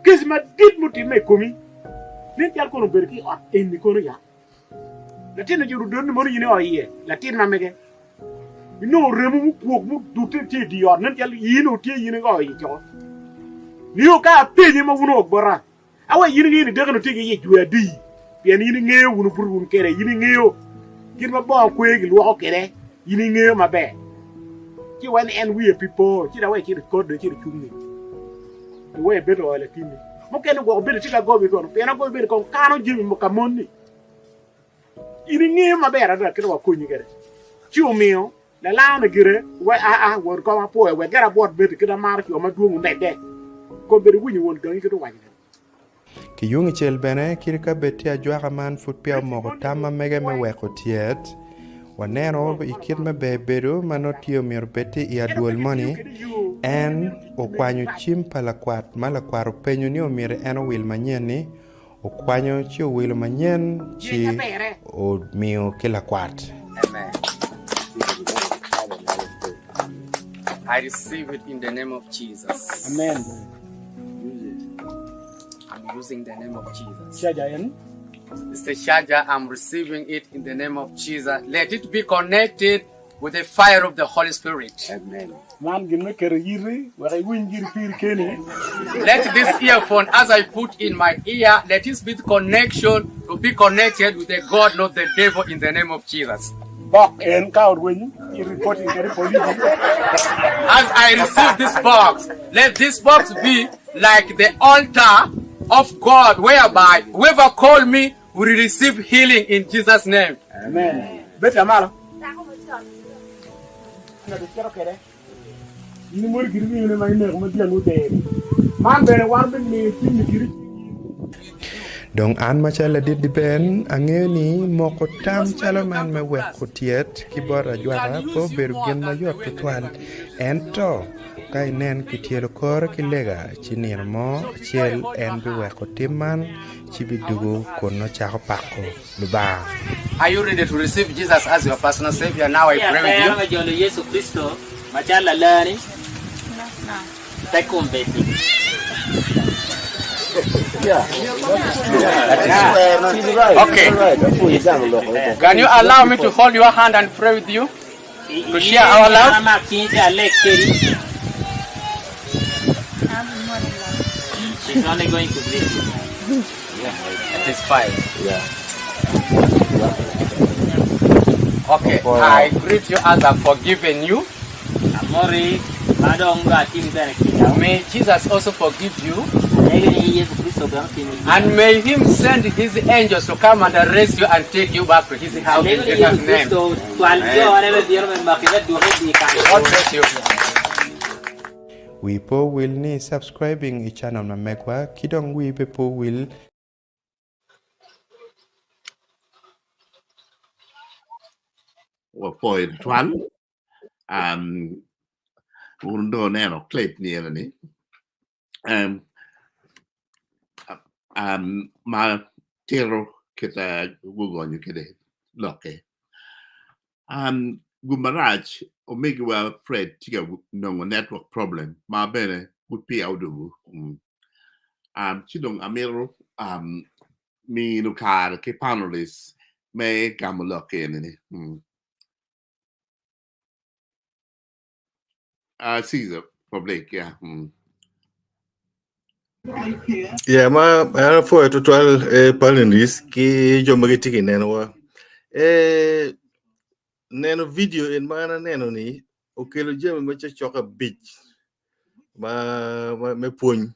S12: Kec madit mutimme i komi nen calo kono obedo ki i ot eni kono ya. Latin ojuto donni mono in i o iye, latin ma mege. Inongo remo mukwok mudute tye i dye ot, nen calo in otye in i o iye coko. Nio ka apenye ma wun owok bota, awa in ingeyo ni deke-ni tye ki iye jwe adi, pien in ingeyo wun wubuto wun kede, in ingeyo kit ma bongo kwer gilwoko kede, in ingeyo maber. Ci iwaco ni en wiye pi po, ci dong awe icito i kot dong icito icung-ngi. Iwe ibed o latinni. Mukene gwok obedo tye ki agobi kono, pien agobi bene kong kano jami ka monni. In ingeyo maber adada kit ma wakonyi kwede. Ci omiyo lalano-ni gire wek aa, won kom apwoyo, wek gire abwot bedi kit amaro co madwong omedde. Kombeddi winyo won gangi kit owaco kwede.
S7: Ki yung icel bene, kadi ka bed tye ajwaka man pud peya omoko tam ma mege me weko tyet, waneno i kit me ber bedo ma nongo tye omyero obed tye i adwol moni, en okwanyo cim pa lakwat ma lakwat openyo ni omyero en owil manyen-ni, Okwanyo ci owilo manyen ci omiyo ki lakwat.
S17: Amen. I receive it in the name of Jesus.
S12: Amen.
S17: Use it. I'm using the name of Jesus.
S12: Caja en.
S17: It's the charger. I'm receiving it in the name of Jesus. Let it be connected with the fire of the Holy Spirit.
S12: Amen. Man gin me keto yiti wek iwiny giri piri keni.
S17: Let this earphone, as I put in my ear, let it be the connection to be connected with the God, not the devil, in the name of Jesus.
S12: Bok en ka orweny i reporting kede police.
S17: As I receive this box, let this box be like the altar of God, whereby whoever call me will receive healing in Jesus' name.
S12: Amen. Bed amalo. In imwod giri ringone ma ineko ma dyang oderi. Man bene wan bimiyo cimmi giri.
S7: Dong an macalo ladit diben, angeyo ni moko tam calo man me weko tyet ki bot ajwaka pe obedo gin mayot tutwal. Ento, ka inen kityelo kore ki lega, ci nino mo acel en biweko tim man ci bidugo kun nongo cako pako Lubanga.
S17: Are you ready to receive Jesus as your personal savior? Now I pray with you.
S8: Me jolo Yecu Kricito macalo Lalani pe kombeddi.
S17: Okay. Can you allow me to hold your hand and pray with you? To share our love?
S8: Amak cingi ci aleg kedi. She's only going to greet you.
S17: It is fine. Okay, I greet you as I've forgiven you.
S8: Amori ma dong dong atimi bene kica.
S17: May Jesus also forgive you.
S8: Alego ni Yecu Kricito bene otimi kica.
S17: And may him send his angels to come and arrest you and take you back to his house in
S8: Alego ni
S17: Jesus'
S8: Yecu
S17: name.
S8: Kricito otwal jone me bino me maki me dwoki i dye kal.
S17: God bless you.
S7: Wi po wil ni subscribing i channel ma megwa ki dong wi be po wil
S2: Wapwoyo tutwal. Um, wun dong wuneno clip ni eno ni. Um, um, ma tito kit ma gugonyo kwede lokke. Um, gum marac omegiwa Fred tye ka nongo network problem ma bene pud peya odugu. Mm. Um, ci dong amito um, mino kare ki panelists me gamo lok eni-ni. Mm. Uh, Caesar, public, yeah. Mm.
S18: Yeah, ma an apwoyo tutwal eh, panelists ki jo ma gitye ka nenowa. Eh, neno video en ma an aneno ni okelo jami ma cokcok abic ma, ma me pwony.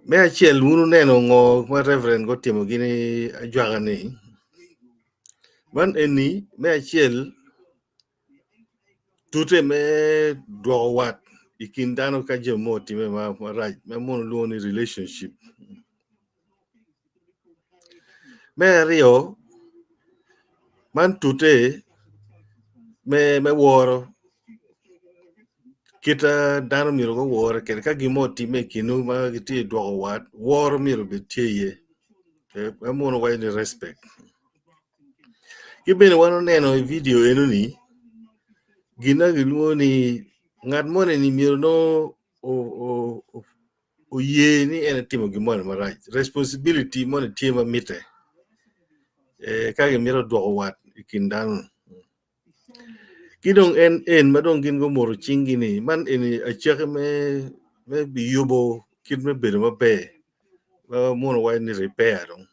S18: Me acel wun wuneno ngo ma Reverend gutimo gini ajwaka ni man eni me acel tute me dwoko wat i kin dano ka jami mo otime marac ma muno lwongo ni relationship. Me aryo man tute me woro kit ma dano myero guwore kwede ka gin mo otimme i kinwu ma gitye ka dwoko wat woro myero obed tye iye ma muno waco ni respect. Ki bene wan oneno i vidio enoni gin ma kilwongo ni ngat moni myero nongo oye ni en etimo gin moni marac responsibility moni tye ma mitte ka gimito dwoko wat i kin dano ki dong en en ma dong gin gumoto cinggi ni man eni acaki me yubo kit me bedo maber ma muno waco ni repair dong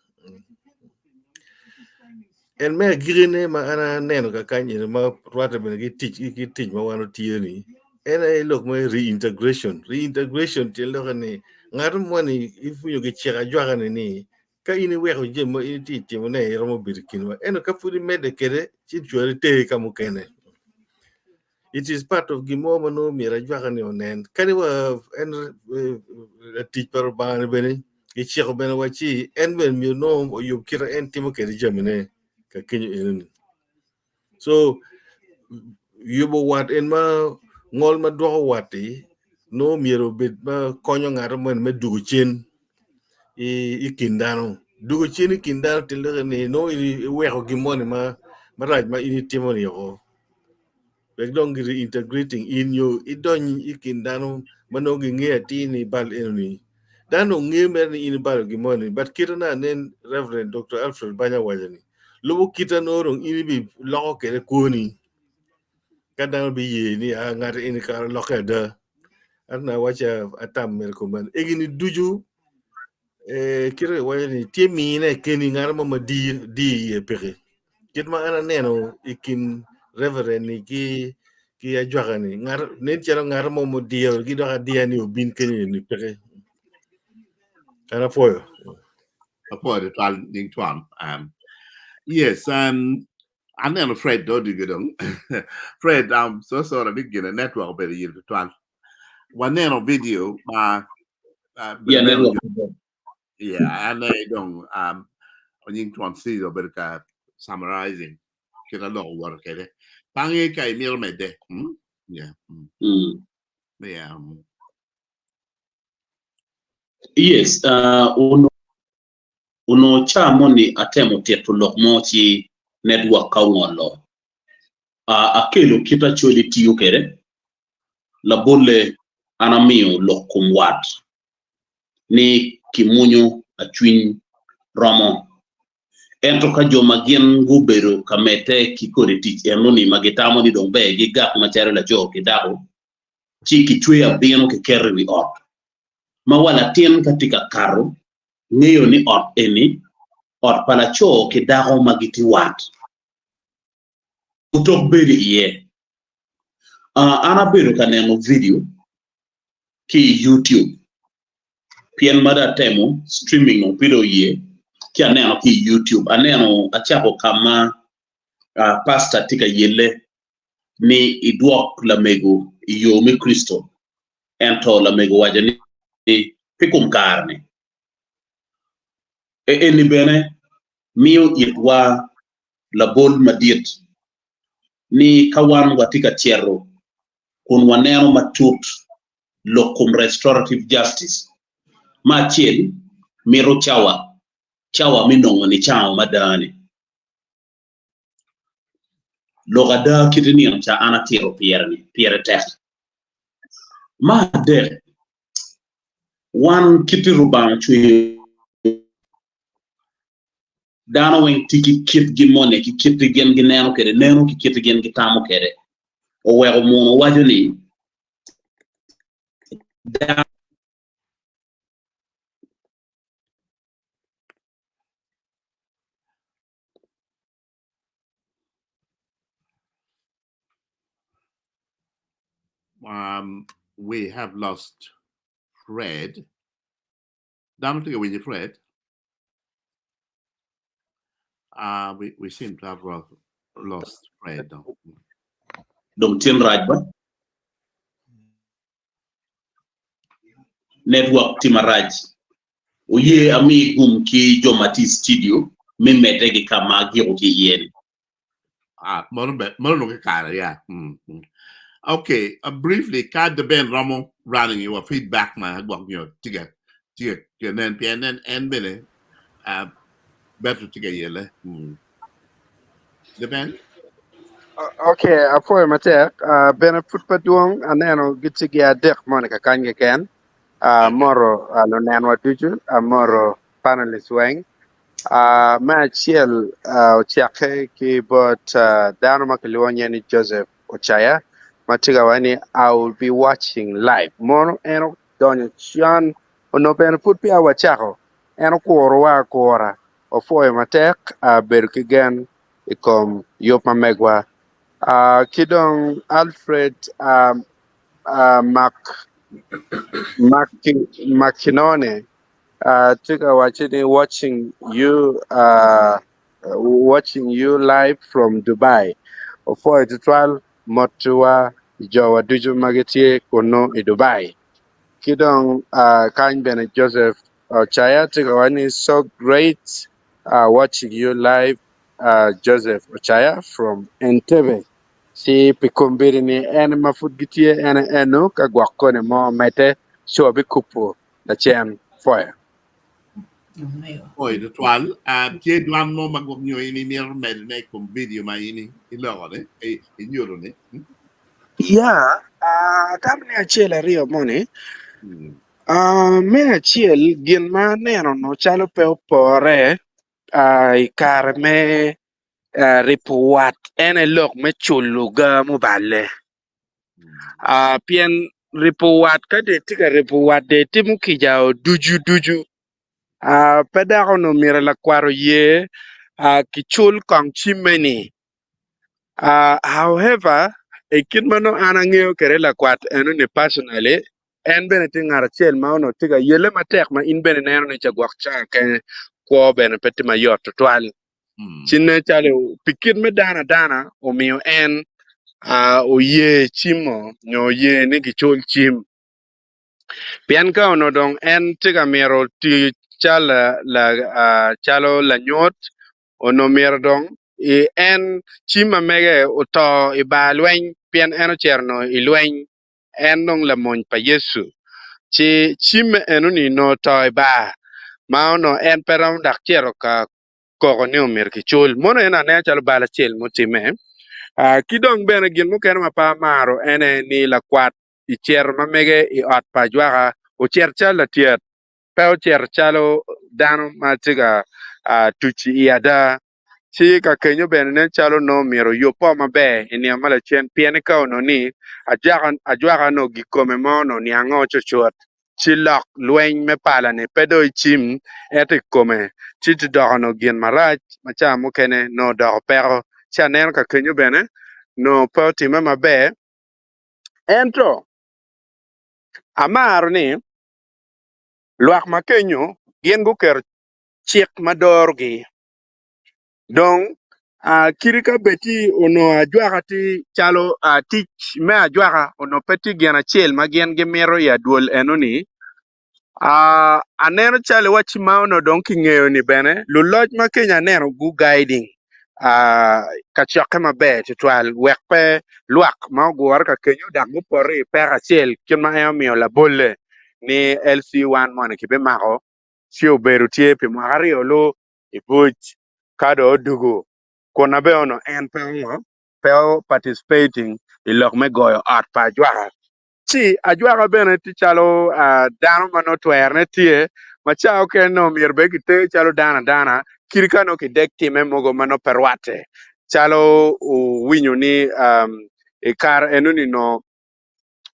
S18: En me agikine ma an aneno kakany eni ma rwatte bene ki tic ki tic ma wan otiyo ni en aye lok me reintegration. Reintegration tyen lokke ni ngat moni ipwonyo giciko ajwaka ni ni ka in iweko jami ma in itye ka timone iromo bedo i kinwa ento ka pud imedde kwede ci cwari teri ka mukene. It is part of gin mo ma nongo myero ajwaka ni onen. Kadi wa en latic pa Rubanga ni bene giciko bene wa ci en bene myero nongo oyub kite en timo kwede jamine ka kenyo enoni. So yubo wat en ma ngol ma dwoko wat-ti nongo myero obed ma konyo ngat moni me dwogo cen i kin dano. Dwogo cen i kin dano tye lok ni nongo iweko gin moni marac ma in itimo-ni oko. Wek dong gi reintegrating in nyo idony i kin dano ma nongo gingeyo atir ni bal enoni. Dano dong ngeyo mere ni in ibalo gin moni but kite na nen Reverend Doctor Alfred Banya owaco ni lubo kite nongo dong in ibiloko kwede kwoni ka dano biye ni ah ngat eni kara olokke ada. Ento na awaco atam mere kuman egini ducu eh, kite iwaco ni tye mine keni ngat mo ma diyo iye peke. Kit ma an aneno i kin reverend ni ki ki ajwaka ni ngat nen calo ngat mo mudiyo gi dok adiya ni obin kenyo ni peke. An apwoyo.
S2: Apwoyo tutwal nying twon. Um, yes, um, aneno Fred do odwogo dong. Fred, um, so sorry ni gine network obedo yil tutwal. Waneno video ma uh,
S3: Yeah,
S2: neno
S3: network.
S2: yeah, an aye dong um, onying twon Caesar obedo ka summarizing kit a lok owoto kwede. Bange ka imito medde. Hmm? Yeah. Mm.
S3: Mm.
S2: Yeah. mm.
S3: Yes, uh, ono onongo ca moni atemo tito lok mo ci network ka ongolo. Uh, akelo kit Acholi tiyo kwede. Labolle an amiyo lok kom wat ni kimunyo acwiny romo. Ento ka jo ma gin gubedo ka medde ki kodi tic enoni ma gitamo ni dong ber gigak macalo laco ki dako, ci kicweyo abino kiketo i wi ot ma wa latin ka tye ka kato ngeyo ni ot eni ot pa laco ki dako ma gitye wat otok bedo iye. An abedo ka neno vidio ki i YouTube pien ma dong atemo streaming dong pud oye ci aneno ki i YouTube aneno acako ka ma pastor tye ka yelle ni idwok lamego i yo me Kricito ento lamego owaco ni pe kom kare-ni. Eni bene miyo itwa labol madit ni ka wan watye ka cito kun waneno matut lok kom restorative justice, me acel mito cawa, cawa me nongo nicango mada-ni. Lok ada kit nino ca an atito pire-ni pire tek. Me adek, wan kit Rubanga ocweyo dano weng tye ki kitgi moni ki kit gin gineno kwede neno ki kit gin gitamo kwede oweko muno waco ni dano
S2: Um, we have lost Fred. Dano tye ka winyo Fred? Uh, we, we seem to have lost Fred.
S3: Dong tin rac ba? Network tye marac. Oye ami gum ki jo ma tye i studio me medde ki ka ma agiko ki iye ni.
S2: Ah, mano ber, mano nongo kare, yeah. Mm, mm. Okay, uh, briefly, ka the ben romo running your feedback ma gwok nyo tiga tiga tiga nen pien en en bene uh, beto tiga yele. Mm. The ben?
S4: Okay, apwoyo matek. Uh, bene pud pe dwong aneno gitye gi adek moni kakany keken. Uh, moro uh, lunenwa ducu, amoro panelists weng. Uh, me acel uh, ocakke ki bot uh, dano ma kilwongo nyinge ni Joseph Ochaya ma tye ka waco ni I will be watching live. Mono en odonyo con onongo bene pud peya wacako en okurowa akura. Wapwoyo matek uh, bedo ki gen i kom yub ma megwa. Uh, ki dong Alfred uh, uh, Mac, Mac, Makinone uh, tye ka wacci ni watching you uh, watching you live from Dubai. Opwoyo tutwal mottiwa jowa ducu ma gitye kunnu i Dubai. Ki dong uh, kany bene Joseph Ochaya tye ka waco ni so great uh, watching you live uh, Joseph Ochaya from Entebbe. Ci pi kombeddi ni en ma pud gitye en enu ka gwok koni mo medde ci wabikubo lacen pwoyo.
S2: Pwoyo tutwal. Ah, tye dwan mo ma gwok nyo in imito medone i kom vidio ma in iloko-ni, inyuto-ni?
S4: Ya, atamo ni acel aryo moni. Ah, me acel gin ma aneno onongo calo pe opore ah, i kare me ah, ripo wat en aye lok me culo ga muballe. Ah, pien ripo wat ka dong itye ka ripo wat dong itimo kica ducu ducu ah, pe dok onongo myero lakwat oye ah, kicul kong cimme-ni. Ah, however, i kit ma nongo an angeyo kwede lakwat enoni personally, en bene tye ngat acel ma onongo tye ka yelle matek ma in bene ineno ni ca gwok ca kene kwo bene pe tye mayot tutwal. Ci nen calo pi kit me dano adana omiyo en ah, oye cimo nyo oye ni gicul cim. Pien ka onongo dong en tye ka mito tiyo calo calo lanyut, onongo myero dong i en cim ma mege oto i bar lweny pien en ocito onongo i lweny, en dong lamony pa Yecu. Ci cimme enoni onongo oto i bar ma onongo en pe romo dok cito ka koko ni omyero kicul. Mono en aneno calo bal acel mutimme. Ki dong bene gin mukene ma pe amaro en aye ni lakwat i cito ma mege i ot pa ajwaka ocito calo latyet, pe ocito calo dano ma tye ka tuc i ada. Ci ka kenyo bene nen calo onongo myero oyubbo maber i nino ma lacen, pien ni ka onongo ni ajwaka onongo gikome mo onongo niango cucut, ci lok lweny me pala-ni pe dong i cim ento i kome, ci ti doko onongo gin marac ma ca mukene nongo odoko peko. Ci aneno ka kenyo bene nongo pe otimme maber. Ento amaro ni lwak ma kenyo gin guketo cik ma dorogi. Dong kadi ka bed ti onongo ajwaka tye calo tic me ajwaka onongo pe tye gin acel ma gin gimito i adwol enoni, Aneno calo iwacci ma onongo dong kingeyo-ni bene luloc ma keny aneno gu-guiding kacokke maber tutwal wek pe lwak ma ogure ka kenyo dok gupoto i peko acel kit ma en omiyo labolle ni LC1 moni kibimako ci obedo tye pi mwaka aryo lu i buc ka dong odugo kun na bene onongo en pe ongo pe o participating i lok me goyo ot pa ajwaka. Ci ajwaka bene tye calo dano ma nongo twerone tye ma ca okene nongo myero bed kiter calo dano adana kadi ka nongo kideg timme mogo ma nongo pe rwatte calo wuwinyo ni i kare enoni nongo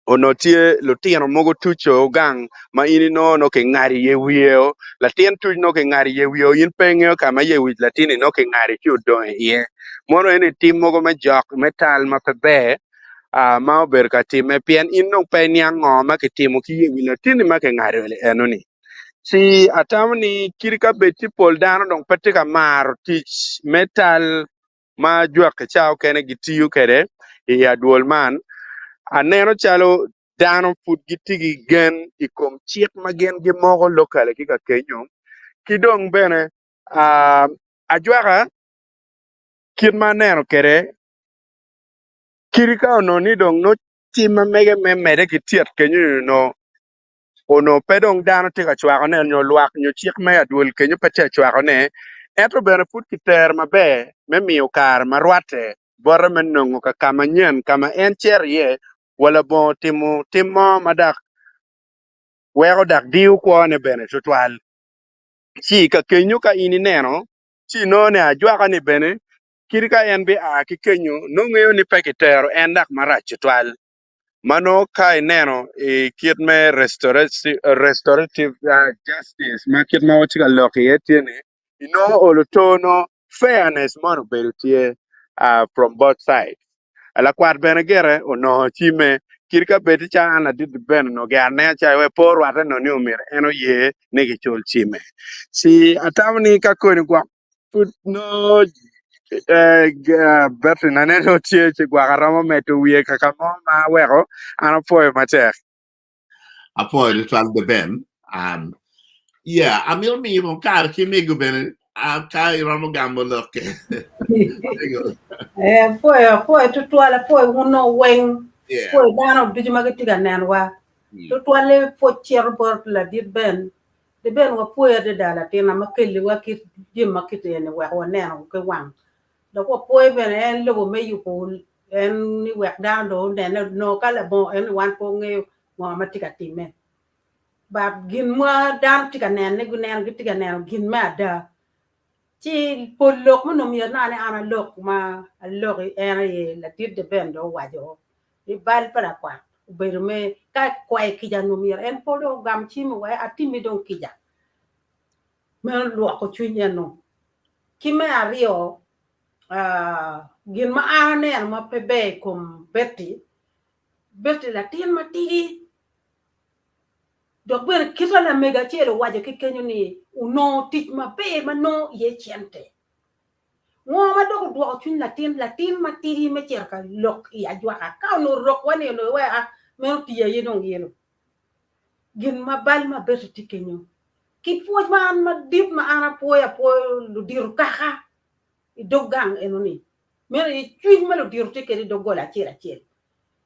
S4: onongo tye lutino mogo tuco gang ma in inongo nongo kingado iye wiyeo latin tuc nongo kingado iye wiyeo in pe ingeyo ka ma ye wic latin-ni nongo kingado ci odong iye mono eni tim mogo me jok me tal ma pe ber ma obedo ka timme pien in dong pe iniang ngo ma kitimo ki ye wi latinni ma kingado eno-ni. Ci atamo ni kadi ka bed ci pol dano dong pe tye ka maro tic me tal ma jwaki ca okene gitiyo kwede i adwol man, aneno calo dano pud gitye ki gen i kom cik ma gin gimoko lokale ki ka kenyo ki dong bene ajwaka kit ma aneno kwede Kadi ka onongo ni dong nongo tim ma mege me medde ki tyet kenyo-ni onongo onongo pe dong dano tye ka cwakone nyo lwak nyo cik me adwol kenyo pe tye ka cwakone, ento bene pud kitero maber me miyo kare ma rwatte bote me nongo ka ka manyen ka ma en cito iye wa labongo timo tim mo ma dok weko dok diyo kwone bene tutwal. Ci ka kenyo ka in ineno ci inongo ni ajwaka-ni bene Kadi ka en bia ki kenyo, nongo ngeyo ni pe kitero en dok marac tutwal. Ma nongo ka ineno i kit me restorative justice ma kit ma watye ka lok iye tye ni, inongo olo to nongo fairness moni obedo tye from both sides. Lakwat bene gire onongo cimme kadi ka bed calo an ladit bene onongo gire anena calo wek pe orwatte nongo ni omyero en oye ni kicul cimme. Ci atamo ni ka koni gwok Pud nongo betri-na nene tye ci gwok aromo medo wiye kaka mo ma weko an apwoyo matek.
S2: Apwoyo tutwal The Ben. Um, yeah, amito miyo kare ki mego bene uh, ka iromo gamo lokke. Mego.
S19: Eh, apwoyo, apwoyo tutwal, apwoyo wun nongo weng.
S2: Yeah.
S19: Apwoyo dano ducu ma gitye ka nenowa. Tutwalle pwoc cito bot ladit Ben. Di bene wapwoyo adada latinna ma kelliwa kit jami ma kit eni wek waneno ki wang. Dok wapwoyo bene en lobo me yubo en ni wek dano dong onene nongo ka labongo en ni wan pe wangeyo ngo ma tye ka timme. But gin ma dano tye ka nene guneno gitye ka neno gin me ada. Ci pol lok ma onongo myero nongo ni an alok ma aloki en aye ladit Deben dong owaco ni bal pa lakwat obedo me ka kwayo kica onongo myero en pe dong ogam cim wek atimmi dong kica. Meno lwoko cwiny eno. Ki me aryo gin ma an aneno ma pe ber i kom Betty, Betty latin matidi Dok bene kit ma lamego acel owaco ki kenyo ni onongo tic maber ma nongo iye cente. Ngo ma dok odwoko cwiny latin latin matidi me cito ka lok i ajwaka? Ka onongo rokwa ni onongo iweko a meno tii aye dong yelo. Gin ma bal ma beto tye kenyo. Ki pwoc ma an madit ma an apwoyo apwoyo ludito kaka i dog gang eno ni meno aye cwiny ma ludito tye kwede i doggola acel acel.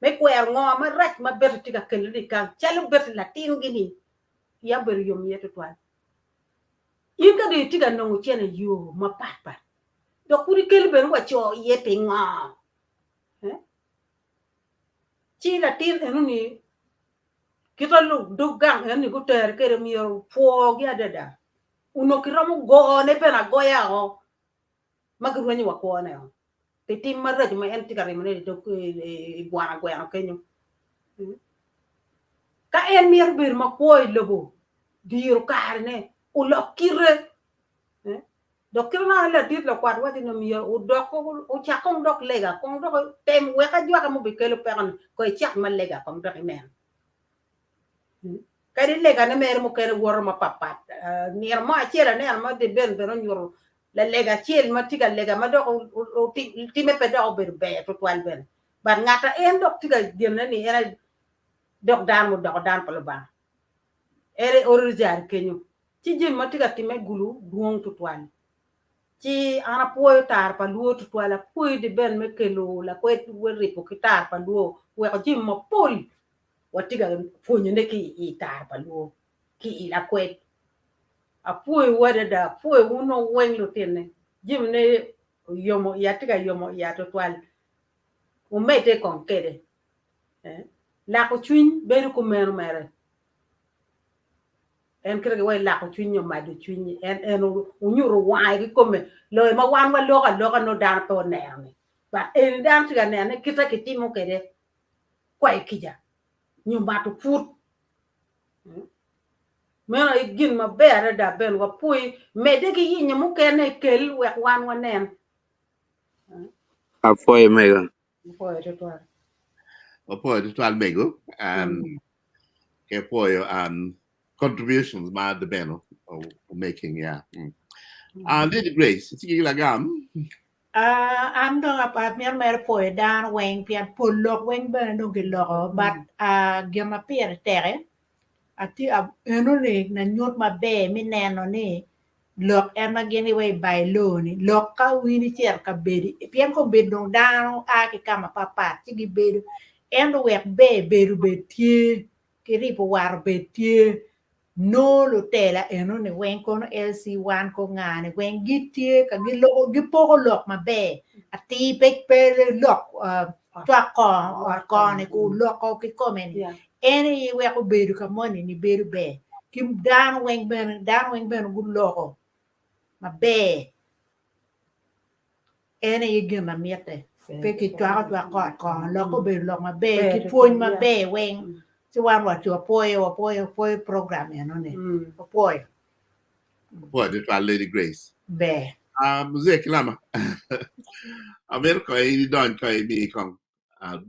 S19: me kwero ngo marac ma Betty tye ka kelone i gang calo Betty latingi-ni, iya obedo yom iye tutwal. In ka dong itye ka nongo cene i yo mapatpat, dok pud ikelo bene wa co iye pingo? Eh? Ci latin enoni kita dog gang enoni gutere kwede myero opwogi adada. Onongo kiromo gone bene agoya o. ma girwenyo wa kwone-o pi tim maraco ma en tye ka rimone i dog i bwana gweno kenyo. Ka en mito bedo makwo i lobo, diro karene, olok kite. Dok kite ma ladit lakwat waco ni myero odok ocak kong dok lega kong dok tem wek ajwaka ma obikelo peko-ni kong icak ma lega kong dok inen. Kadi legane mere mukene woto mapatpat. Nino mo acel aneno ma Ben bene onyuto lalega acel ma tye ka lega ma dok timme pe dok obedo ber tutwal bene. But ngat a en dok tye ka genne ni en aye dok dano mudoko dano pa Lubanga. En aye oro jari kenyo. Ci jami ma tye ka timme gulu dwong tutwal. Ci an apwoyo tar pa luo tutwal, apwoyo di Ben me kelo lakwed we ripo ki tar pa luo weko jami mapol watye ka pwonyone ki i tar pa luo ki i lakwed. Apwoyowu adada, apwoyo wun weng lutinne. Jamine oyomo iya, tye ka yomo iya tutwal. Wumedde kong kede. Eh? Lako cwiny bedo kumeno mere. En kite giwaco lako cwiny nyo mado cwiny. En en onyuto wange kikome loyo ma wan waloko aloka nongo dano pe oneno ni. But eni dano tye ka nene kite kitimo kwede kwayo kica nyo mato put. Meno aye gin maber adada Ben wapwoyi medde ki yenyo mukene kel wek wan wanen.
S4: Apwoyo mego.
S19: Apwoyo tutwal.
S2: Wapwoyo tutwal mego. Um, ke pwoyo um, contributions ma the Ben making, yeah. Mm. Lady Grace, itye ki lagam?
S20: Ah, an dong amito mere pwoyo dano weng pien pol lok weng bene dong giloko but ah, gin ma pire teke atye enoni lanyut maber me neno ni lok en ma gin giwaco i by law ni lok ka in icito ka bedo pien kombeddi dong dano a ki ka mapatpat ci gibedo ento wek ber bedo bed tye ki ribo wat obed tye Nongo lutela enoni weng kono LC1 ko nga ni weng gitye ka giloko gipoko lok maber atir pe pe lok cwak kor ot kor ni ku loko kikome ni en aye weko bedo ka moni ni bedo ber ki dano weng bene dano weng bene guloko maber. En aye gin ma mitte. Pe kicwako cwak ot kongo. Lokke obedo lok maber ki pwony maber weng. Ci wan waco wapwoyo, wapwoyo, wapwoyo program eno-ni. Wapwoyo.
S2: Wapwoyo tutwal Lady Grace.
S20: Ber.
S2: Ah, Mzee Kilama. Amito kong in idony kong imi kong ah,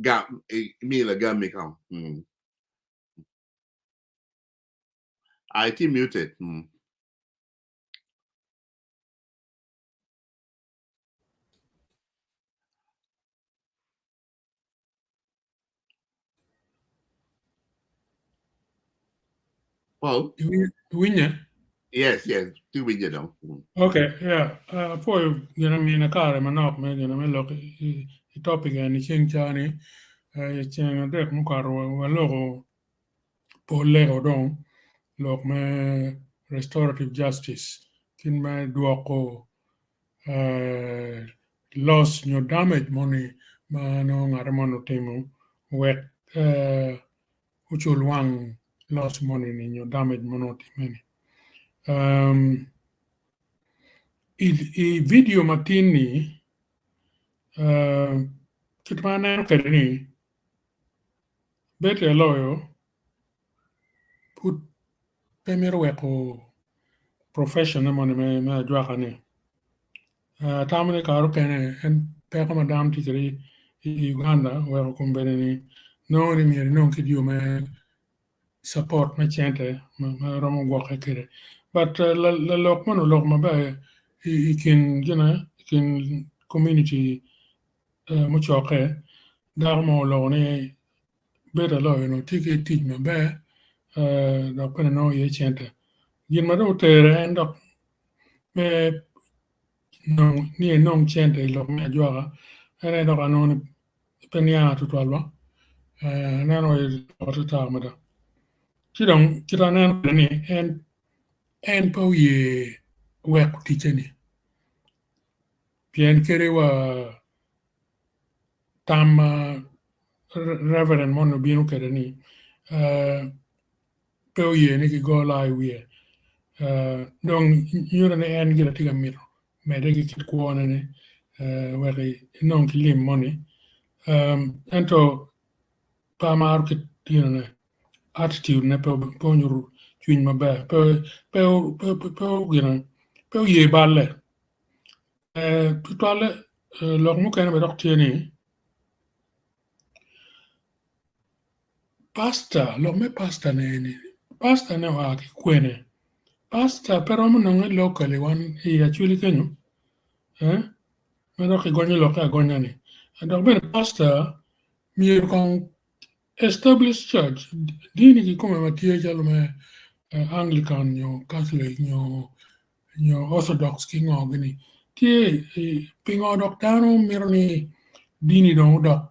S2: gam, imi lagammi kong. Mm. Ah, itye muted. Mm. Paul?
S21: Iwinye?
S2: Yes, yes, tye winye dong. Mm.
S21: Okay, yeah. Uh, apwoyo gin amina kare manok me gin me lok i, i topic eni ceng cani. Uh, i ceng adek mukato waloko polle-o dong lok me restorative justice kit me dwoko loss nyo damage moni ma nongo ngat moni otimo wek ocul wang. loss moni ni nyo damage ma onongo otimme ni. Um, i, i video matin ni uh, kit ma aneno kwede ni Betty Aloyo pud pe mito weko profession ne moni me ajwaka ni. Atamo ni kare okene en peko ma dano tye kwede i Uganda oweko kombeddi ni nongo ni myero inong kit yo me support me cente ma romo gwokke kwede. But lalok moni oloko maber i kin gine i kin community mucokke dako mo oloko ni Bedo aloyo onongo tye ki tic maber dok bene nongo iye cente. Gin ma dong otere en dok me nongo ni enong cente i lok me ajwaka en aye dok anongo ni pe nianga tutwal ba aneno wai tar mada. Ci dong kit aneno kwede ni en en pe oye weko ticce-ni pien kadi wa tam ma Reverend moni obino kwede ni pe oye ni kigo laa i wiye dong nyuto ni en gire tye ka mito medde ki kit kwone ni wek enong ki lim moni ento pe amaro kit ginone attitude ne pe onyuto cwiny maber pe pe oye balle Tutwalle lok mukene bene dok tye ni pasta lok me pasta ni eni pasta ne oa ki kwene pasta pe romo nonge locally wan i Acholi kenyo ma dok kigonyo lokke agonya ni dok bene pasta myero kong establish church dini kikome ma tye calo me Anglican nyo Catholic nyo nyo Orthodox ki ngo gini tye pingo dok dano mito ni dini dong odok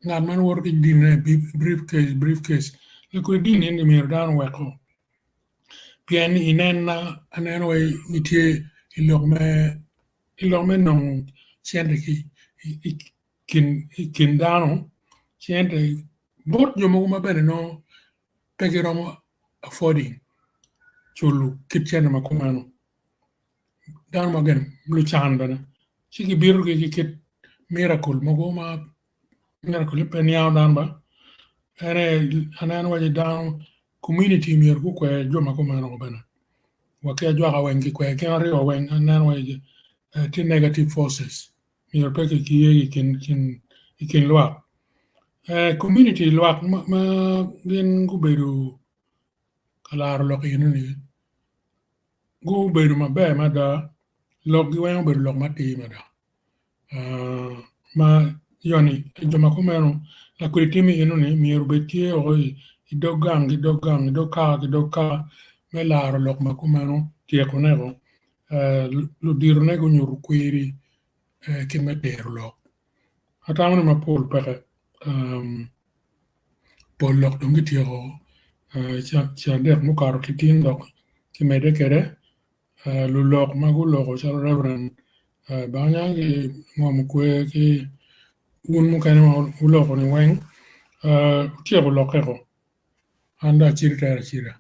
S21: ngat ma woto ki dinine briefcase briefcase lakodi dini eni myero dano oweko pien inena aneno wai gitye i lok me i lok me nongo cente ki i kin dano cente bot jo mogo ma bene nongo pe giromo affording culo kit cente ma kumeno dano ma gin lucan bene ci gibito ki kit miracle mogo ma miracle pe niango dano ba en aye aneno waci dano community myero gukwer jo ma kumeno bene wa ki ajwaka weng kikwer gin aryo weng aneno waci tye negative forces myero pe kiye i kin lwak. Community lwak ma gin gubedo ka laro lok enoni gubedo maber mada lokgi weng obedo lok matir mada ma yoni jo ma kumeno lakodi tim enoni myero obed tye woko i dog gang ki dog gang i dog kaka ki dog kaka me laro lok ma kumeno tyekone woko. Luditone gunyuto kwiri kit me tero lok. Atamo ni mapol peke pol lok dong gityeko cadek mukato ki tin dok kimedde kwede lulok ma guloko calo Reverend Banya ki Ngom Kwe ki wun mukene ma wuloko ni weng wutyeko lokke-ko an dong acito tera acita.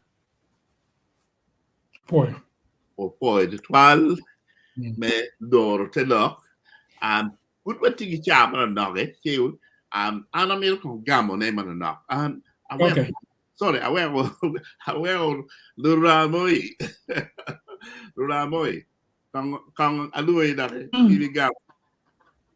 S21: Apwoyo.
S2: Opwoyo tutwal me doro te lok. Um, pud watye ki caa manonok eh, ci um, an amito kong gamo ne manonok. Um, aweko,
S21: Okay.
S2: sorry, aweko, aweko luramoi. luramoi. Kong, kong alwoi doki, ibigamo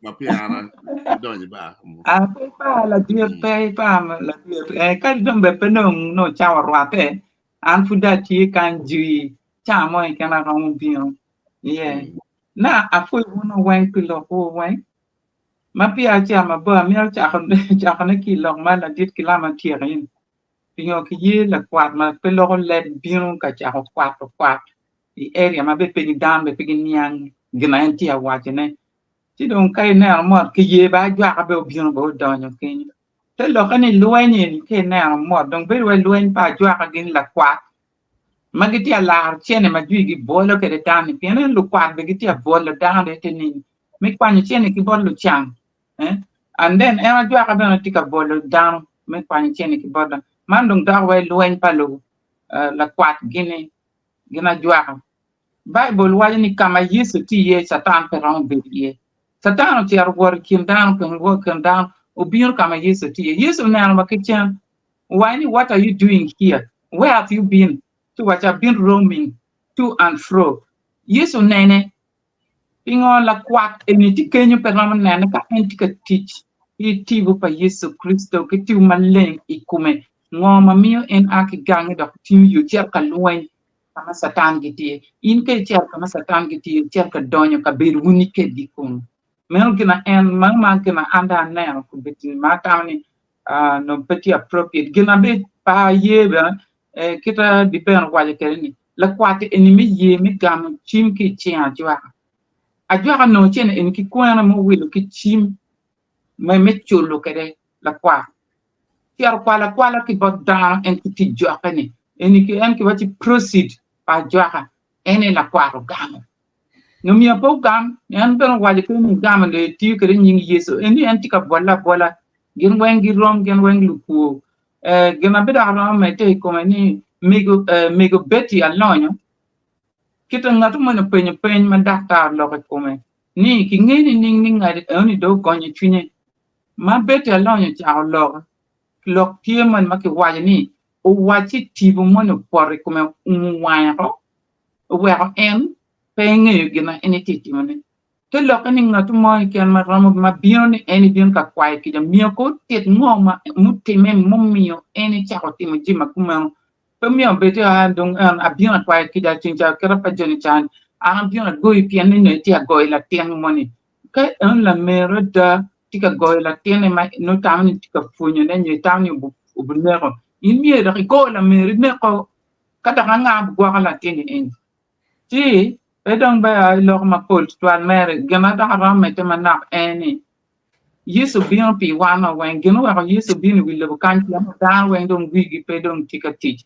S2: ma peya an adonyo ba.
S1: Ah, pe ipar ladit, pe ipar ladit. Eh, kadi dong bed pe nong nongo cawa orwatte, An pud dong atye kany jwi, ca mo keken aromo bino iye. Na apwoyo wunu weng pi lokwu weng. Ma peya acito mabor amito cakone ki i lok ma ladit Kilama tyeko ni pingo kiye lakwat ma pe loko leb bino ka cako kwato kwat i area ma bene pe dano bene pe giniang gin ma en tye ka wacone. Ci dong ka ineno mot kiye ba ajwaka bene obino bene odonyo kenyo. Te lokke ni lweny eni ka ineno mot dong bedo wai lweny pa ajwaka gin lakwat ma gitye ka laro cene ma jwi gibwolo kwede dano-ni pien en lukwat bene gitye ka bwolo dano ite nini me kwanyo cene ki bot lucan eh and then en ajwaka bene tye ka bwolo dano me kwanyo cene ki bot dano. Man dong dok wa i lweny pa lakwat gini gin ajwaka. Baibul waco ni ka ma Yecu tye iye Catan pe romo bedo iye. Catan ocito owoto i kin dano i kin dano obino ka ma Yecu tye iye. Yecu oneno wa ki cen owaco ni what are you doing here? Where have you been? Ci owaco I've been roaming to and fro. Yecu onene Pingo lakwat eni tye kenyo pe romo nene ka en tye ka tic ki tipo pa Yecu Kricito ki tipo maleng i kome? Ngo ma miyo en a ki gange dok tingo yo cito ka lweny ka ma Catan gitye? In ka icito ka ma Catan gitye, icito ka donyo kabedo wun kedgi kunu. Meno gin ma en, meno ma gin ma an dong aneno kombeddi ma atamo ni nongo pe tye appropriate. Gin ma bene pe aye bene kita Dipen owaco kwede ni lakwat eni me ye me gamo cim ki i cing ajwaka. Ajwaka onongo cene eni ki kwena ma owilo ki cim me culo kwede lakwat. Cito kwalo akwala ki bot dano en ki tic jokke ni eni ki en kiwaci proceed pa ajwaka en aye lakwat ogamo. Nyo myero pe ogam, en bene owaco kene ni gamo dong etiyo kwede nying Yecu. Eni en tye ka bwolle abwola. Gin weng girom, gin weng lukwo. Gin ma bidok aromo medde i kome ni mego mego Betty Alonyo kite ngat moni openyo peny ma daktar oloko i kome ni kinge nining ni ngat enoni dong ogonyo cwinye. Ma Betty Alonyo ocako lok, lok tye moni ma kiwaco ni owacci tipo moni opoto i kome oumo wange oko oweko en pe engeyo gin ma en etye ka timone. Te lokke ni ngat mo keken ma romo ma bino ni en ebino ka kwayo kica myero kong otit ngo ma mutimme mumiyo en ecako timo jami ma kumeno. Pe myero obed ni aa dong en abino akwayo kica ceng ca kite pa joni ca an abino agoyi pien ni nongo itye ka goyo latin moni. Ka en lamero ada tye ka goyo latinne ma nongo tamo ni tye ka pwonyone nyo itamo ni obineko, in myero dok igo lameri ineko ka dok anga bigwoko latinni eni. Ci pe dong ber i lok mapol tutwal mere, gin ma dok aromo medde manok en ni, Yecu bino pi wan wa weng. Gin oweko Yecu bino i wi lobo kany pien ni dano weng dong wigi pe dong tye ka tic.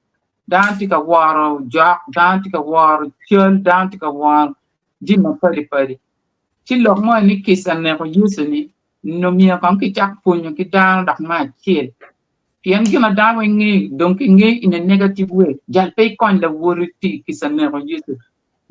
S1: Dano tye ka woro jok, dano tye ka woro cal, dano tye ka woro jami mapadi padi. Ci lok mo ni kica neko Yecu-ni nongo myero kong kicak pwonyo ki dano dok me acel. Pien gin ma dano weng ngeyo dong kingeyo in a negative way, jal pe ikony lawoti ti kica neko Yecu.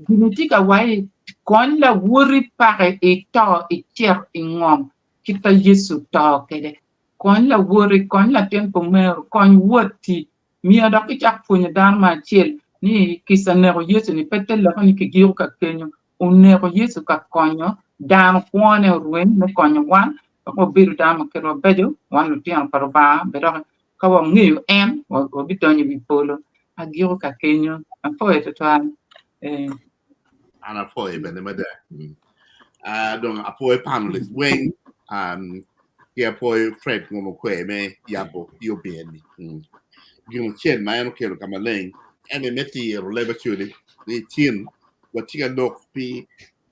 S1: Gini tye ka waci kony lawoti paki ito icit ingom kit pa Yecu oto kwede. Kony lawoti, kony latin pa omeru, kony watti. Myero dok kicak pwonyo dano me acel ni kica neko Yecu ni pe te lokke ni kigiko ka kenyo. Oneko Yecu ka konyo dano kwone orweny me konyo wan wek wabedo dano ma kitwa beco, wan lutino pa Lubanga, bed dok ka wangeyo en, wabidonyo i wi polo. Agiko ka kenyo. Apwoyo twatwal. Eh.
S2: An apwoyo bene mada. Ah, dong apwoyo panelist weng um, ki apwoyo Fred Ngomo Kwe me yabo yub eni. Mm. Gin acel ma en okelo ka maleng en aye me tiro leb Acholi ni cin watye ka lok pi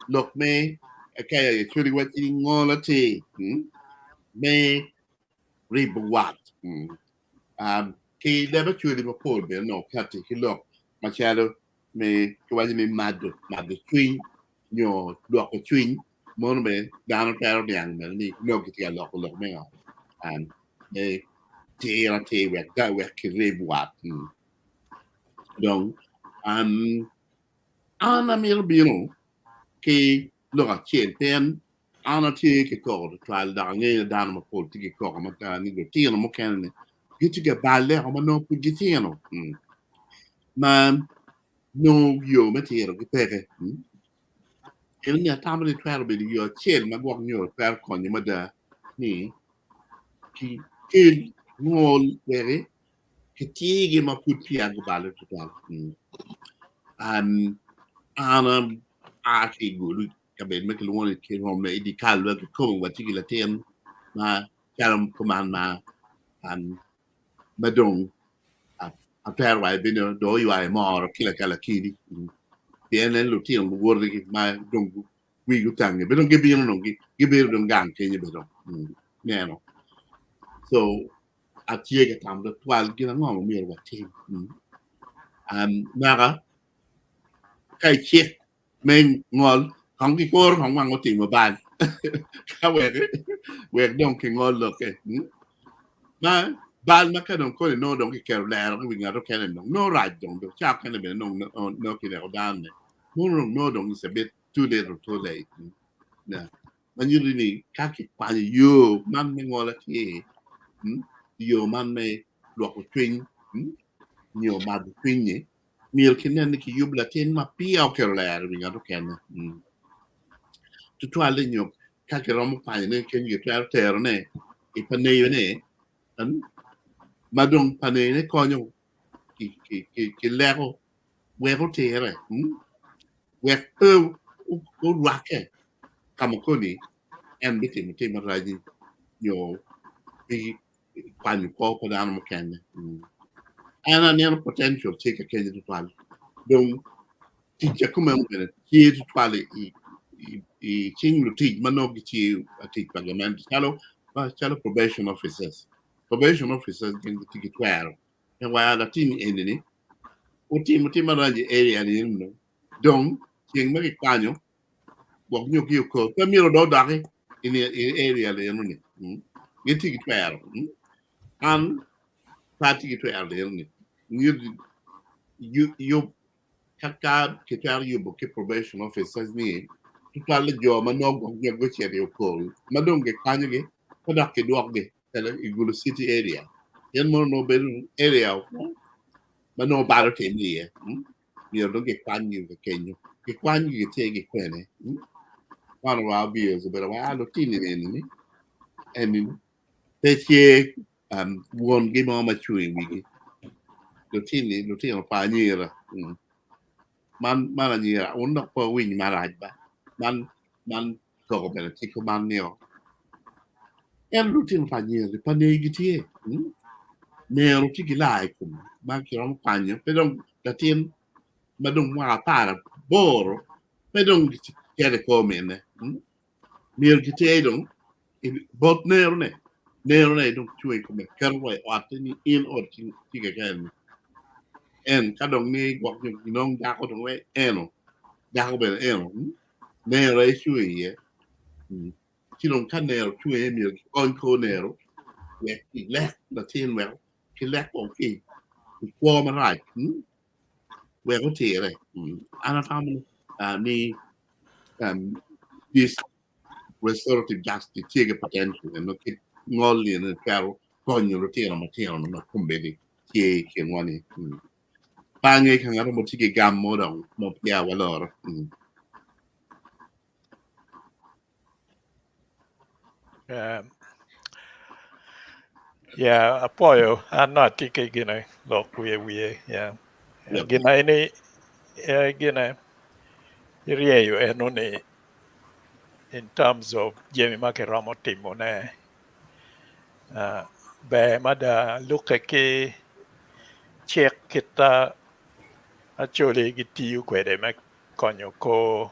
S2: lok me kaya Acholi waci ngol atir mm, me ribo wat mm. Um, ki leb Acholi mapol bene onongo kati ki lok macalo me kiwaco ni mado mado cwiny nyo dwoko cwiny mono bene dano twero niang bene ni nongo kitye ka loko lok me ngo um, me tir atir wek da wek kirib wat mm. Dong um, an amito bino ki lok acel pien an atye ki koko tutwal dok angeyo ni dano mapol tye ki koko ma ni lutino mukene ni gitye ka balle ma nongo pud gitino mm. ma nongo yo me tirogi peke mm. Eno ni atamo ni twero bedo yo acel ma gwok nyo twero konyo mada ni ki kel ngol weki kitirgi ma pud peya gubalo tutwal. Mm. Um, an a ki i Gulu kabedo ma kilwongo ni Kirome i dye kal wa kikome watye ki latin ma calo kuman ma um, ma dong atwero waco bene dong oywayo moro ki lakalakidi mm. pien en lutino luwotgi ma dong wigi otange bene dong gibino dong gibedo dong gang kenyo bene dong mm. neno so atye ka tamo tutwal gin ango ma myero watim mm. um, naka ka icik me ngol kong kikuro kong wang otimo bal ka wek wek dong kingol lokke mm. ma Bal ma ka dong koni nongo dong kiketo lero ki wi ngat okene dong nongo rac dong dong ca okene bene nongo nongo kineko dano ne mono dong nongo dong is a bit too little too late. Yeah. Ma nyuto ni ka kikwanyo yo man me ngol atir, yo man me lwoko cwiny nyo mato cwiny-nyi, myero kinen ni kiyubo latin ma peya oketo lero i wi ngat okene. Tutwalle nyo ka kiromo kwanyone keny gitwero terone i pa neyone ma dong pa neyone konyo ki leko wek otire, wek pe orwakke ka ma koni en bitimo tim maraci nyo kwanyo kwo pa dano mukene. An aneno potential tye ka kenyo tutwal. Dong tic akumeno bene tye tutwal i i cing lutic ma nongo gitye tic pa gamente calo calo probation officers. Probation officers gin gitye ki twero me waya latin eni-ni otimo tim marac i area ni eni dong ceng ma kikwanyo gwok nyo ki okor pe myero dong odoki i area eno-ni. Gitye ki twero. An pe atye ki twero eno-ni. Yub ka kitwero yubo ki probation officers ni tutwalle jo ma nongo gwok nyo gucito i okor ma dong gikwanyogi pe dok kidwokgi i Gulu City area pien mono nongo bedo area ma nongo bal otimme iye. Myero dong gikwanygi ki kenyo. Gikwanygi gitergi kwene. One of our viewers obedo wa lutini eni eni pe tye um, wongi mo ma cung i wigi. Lutini lutino pa anyira. Man man anyira wun dok pe wuwiny marac ba. Man man koko bene tye kuman nio. En lutino pa anyira-ni pa negi tye. Nero tye ki laa i kome ma kiromo kwanyo pe dong latin ma dong mwaka 18 pe dong cito i kor mine. Myero giter dong bot nerone. Nerone dong cung i kome keto wa i otte ni in ot tye keken. En ka dong ni gwok nyo ginong dako dong eno dako bene eno nero aye cung iye. Ci dong ka nero cung iye myero gikony kor nero wek kilek latin wek kilek woko ki i kwo marac wek otire. An atamo ni this restorative justice tye ki potential eno kit ngol ni eno twero konyo lutino matino ma kombeddi tye i kinwa ni. Pe ange ka ngat mo tye ki gam mo dong ma peya waloro.
S6: Yeah, apwoyo an nongo atye ki gine lok wiye wiye yeah. Gin ma in gine iryeyo eno ni in terms of jami ma kiromo timone ber mada lukke ki cik kita Acholi gitiyo kwede me konyo kor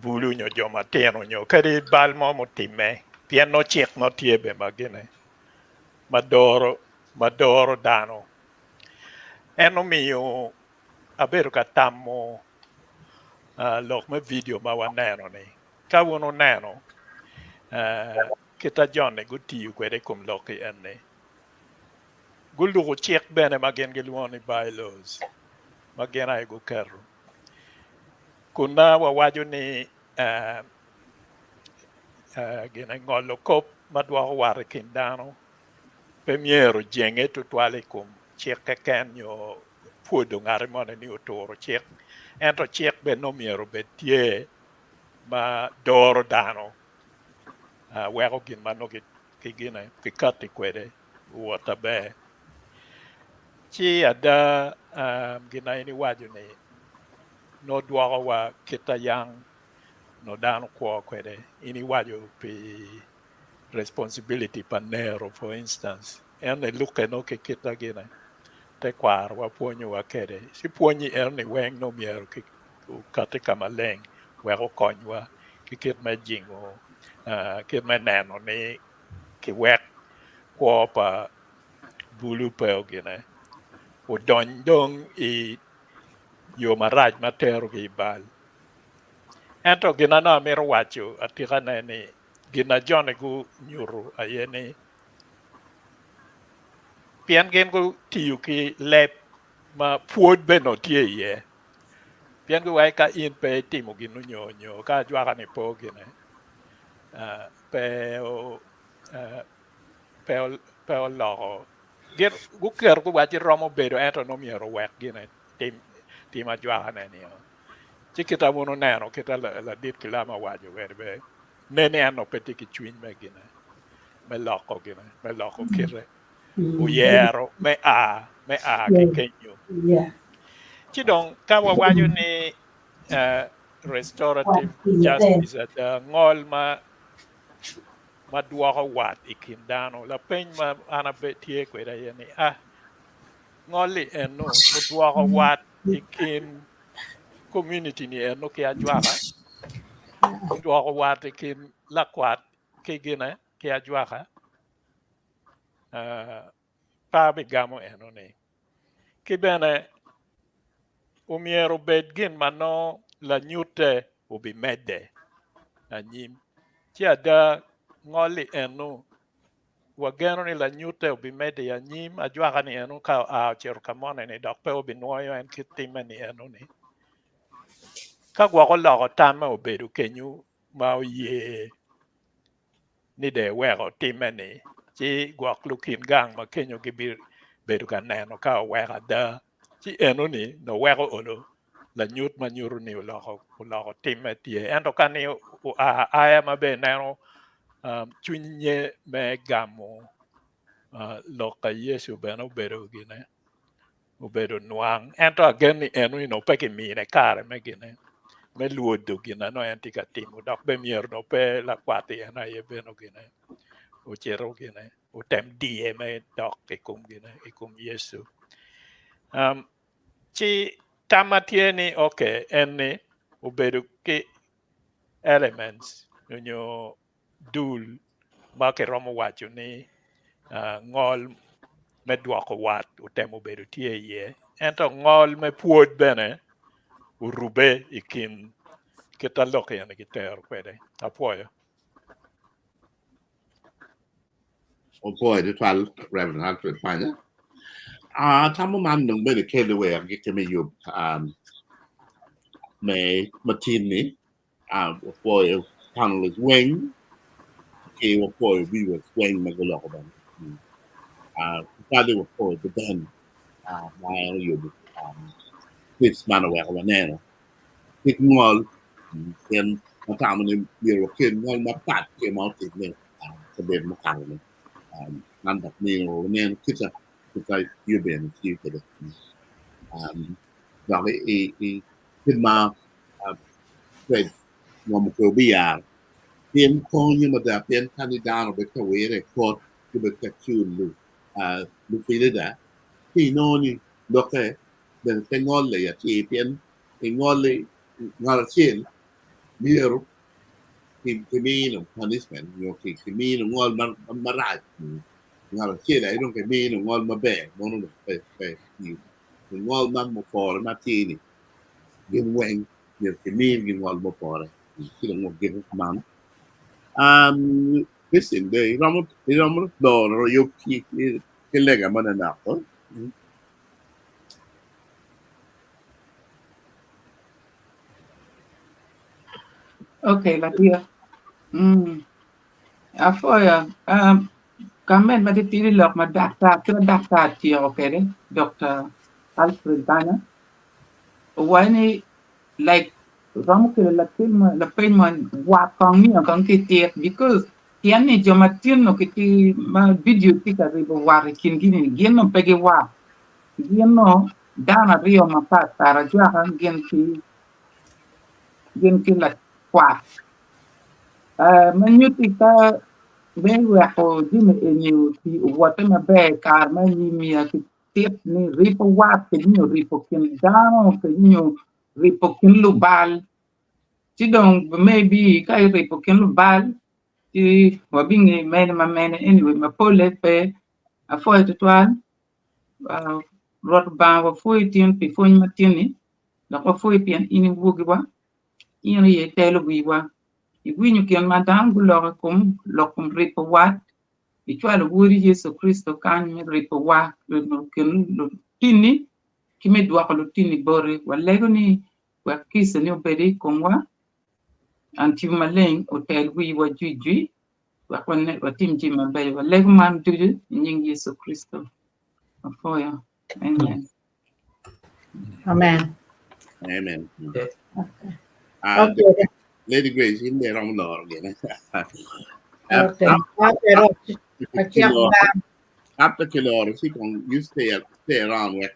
S6: bulu nyo jo matino nyo kadi bal mo mutimme pien nongo cik mo tye bene ma gine ma doro ma doro dano. En omiyo abedo ka tamo lok me vidio ma waneno ni ka wun wuneno kita joni gutiyo kwede i kom lok-ki eni Guluko cik bene ma gin gilwongo ni bylaws ma gin aye guketo. Kunna wawaco ni gine ngolo kop ma dwoko wat i kin dano pe myero ojenge tutwal i kom cik keken nyo pwodo ngat moni ni oturo cik ento cik bene nongo myero obed tye ma doro dano weko gin ma nongo ki gine kikatti kwede owot aber. Ci ada gin ma in iwaco ni nongo dwoko wa kit ma yang nongo dano kwo kwede in iwaco pi responsibility pa nero for instance en elukke nongo ki kit ma gine tekwarowa pwonyowa kwede ci pwonyi enoni weng nongo myero okati ka maleng wek okonywa ki kit me jingo kit me neno ni kiwek kwo pa bulu pe ogine odony dong i yo marac ma terogi i bal. Ento gin ma nongo amito waco atikane ni. Gin na joni gunyuto aye ni pien gin gutiyo ki leb ma pwod bene onongo tye iye, pien giwaco ka in pe itimo gin onyo nyo ka ajwaka-ni pe ogine pe pe oloko gin guketo guwaco romo bedo ento nongo myero owek gine tim tim ajwakane nio ci kita wun oneno kita ladit Kilama owaco kwede bene nen ni en onongo pe tye ki cwiny me gine me loko gine me loko kite oyero me a me a ki kenyo ci dong ka wawaco ni restorative justice ada ngol ma ma dwoko wat i kin dano. Lapeny ma an tye kwede aye ni, a ngol-li eno odwoko wat i kin komuniti ni eno ki ajwaka? Odwoko wat i kin lakwat ki gine ki ajwaka? Pe abigamo eno ni. Ki bene omyero obed gin ma nongo lanyutte obimedde anyim. Ci ada ngol-li eno wageno ni lanyutte obimedde i anyim, ajwaka-ni eno ka oa ocito ka moni-ni dok pe obinwoyo en kit timme-ni eno-ni. Ka gwok oloko tamme obedo kenyo ma oye ni dong eweko timme-ni, ci gwok lukin gang ma kenyo gibibedo ka neno ka oweko ada, ci enoni nongo weko olo lanyut ma nyuto ni oloko timme tye. Ento ka ni oa aya ma bene ineno cwinye me gamo lok pa Yecu bene obedo gine. obedo nwang ento agen ni eno ni nongo pe kimine kare me gine me lwodo gin na nongo en tye ka timo dok bene myero nongo pe lakwat-ti en aye bene gine ocito gine otem diye me dok i kom gine i kom Yecu. Um, ci tamma tye ni ok en ni obedo ki elements nyo dul ma kiromo waco ni ngol me dwoko wat otemo bedo tye iye ento ngol me pwod bene orube i kin kit ma lok eni gitero kwede. Apwoyo.
S2: Opwoyo tutwal Reverend Alfred Panya. Ah, tamo man dong bene kelo wer agikki me yub um, me matin-ni. Wapwoyo panelists weng ki wapwoyo viewers weng ma guloko bene. Tutwalle wapwoyo The Ben ma en oyubo clips man oweko waneno kit ngol pien watamo ni myero wakel ngol mapat ki ma otimme i kabedo mukato-ni. Man dok miyo waneno kit ma yub eni tiyo kwede dok i kit ma Fred ngom okwe obiyaro pien konyo mada pien ka ni dano obed ka wire i kot gubed ka culo lupilida ci inongo ni lokke bene pe ngole atir pien ingoli ngat acel myero kimino punishment nyo kimino ngol marac ngat acel aye dong kimino ngol maber mono dong pe tiyo ngol man mupore matir-ni gin weng myero kimigi ngol mupore ci dong wagiko kuman. Um, Christine, de iromo iromo loro yub ki ki lega mo manok to?
S1: Okay, latia. Mm. Afoya, um, kamen ma titidi lok ma daktar, kit ma daktar tyeko kwede, Dr. Alfred Banya, Owaco ni like romo kelo latin mo lapeny mo wat kong miyo kong ki tit because pien ni jo matino gitye ma vidio tye ka ribo wat i kingi ni gin nongo pe giwat gin nongo dano aryo mapat pat ajwaka gin ki gin ki lakwat ma nyutti ka me weko jami eni owote maber i kare me anyim miyo ki tit ni ripo wat kede nyo ripo kin dano kede nyo ripo kin lubal ci dong maybe ka iripo kin lubal ci wabingeyo mene ma mene anyway mapole pe apwoyo tutwal Rwot Lubanga wapwoyi tin pi pwony ma tin-ni dok wapwoyi pien in iwogiwa in aye itelo wiwa. Iwinyo gin ma dano guloko i kom lok kom ribo wat, icwalo Wodi Yecu Kricito kany me ribowa, ribo kin lutini ki me dwoko lutini boti. Walego ni wek kicani obed i komwa, an Tipo Maleng otel wiwa jwijwi wek watim jami mabeco. Walego man ducu i nying Yecu Kricito. Apwoyo. Amen.
S20: Amen.
S2: Amen.
S20: Okay.
S2: Uh, okay. Lady Grace, in there on lor again.
S20: Okay. Okay.
S2: After Kilor, you stay around where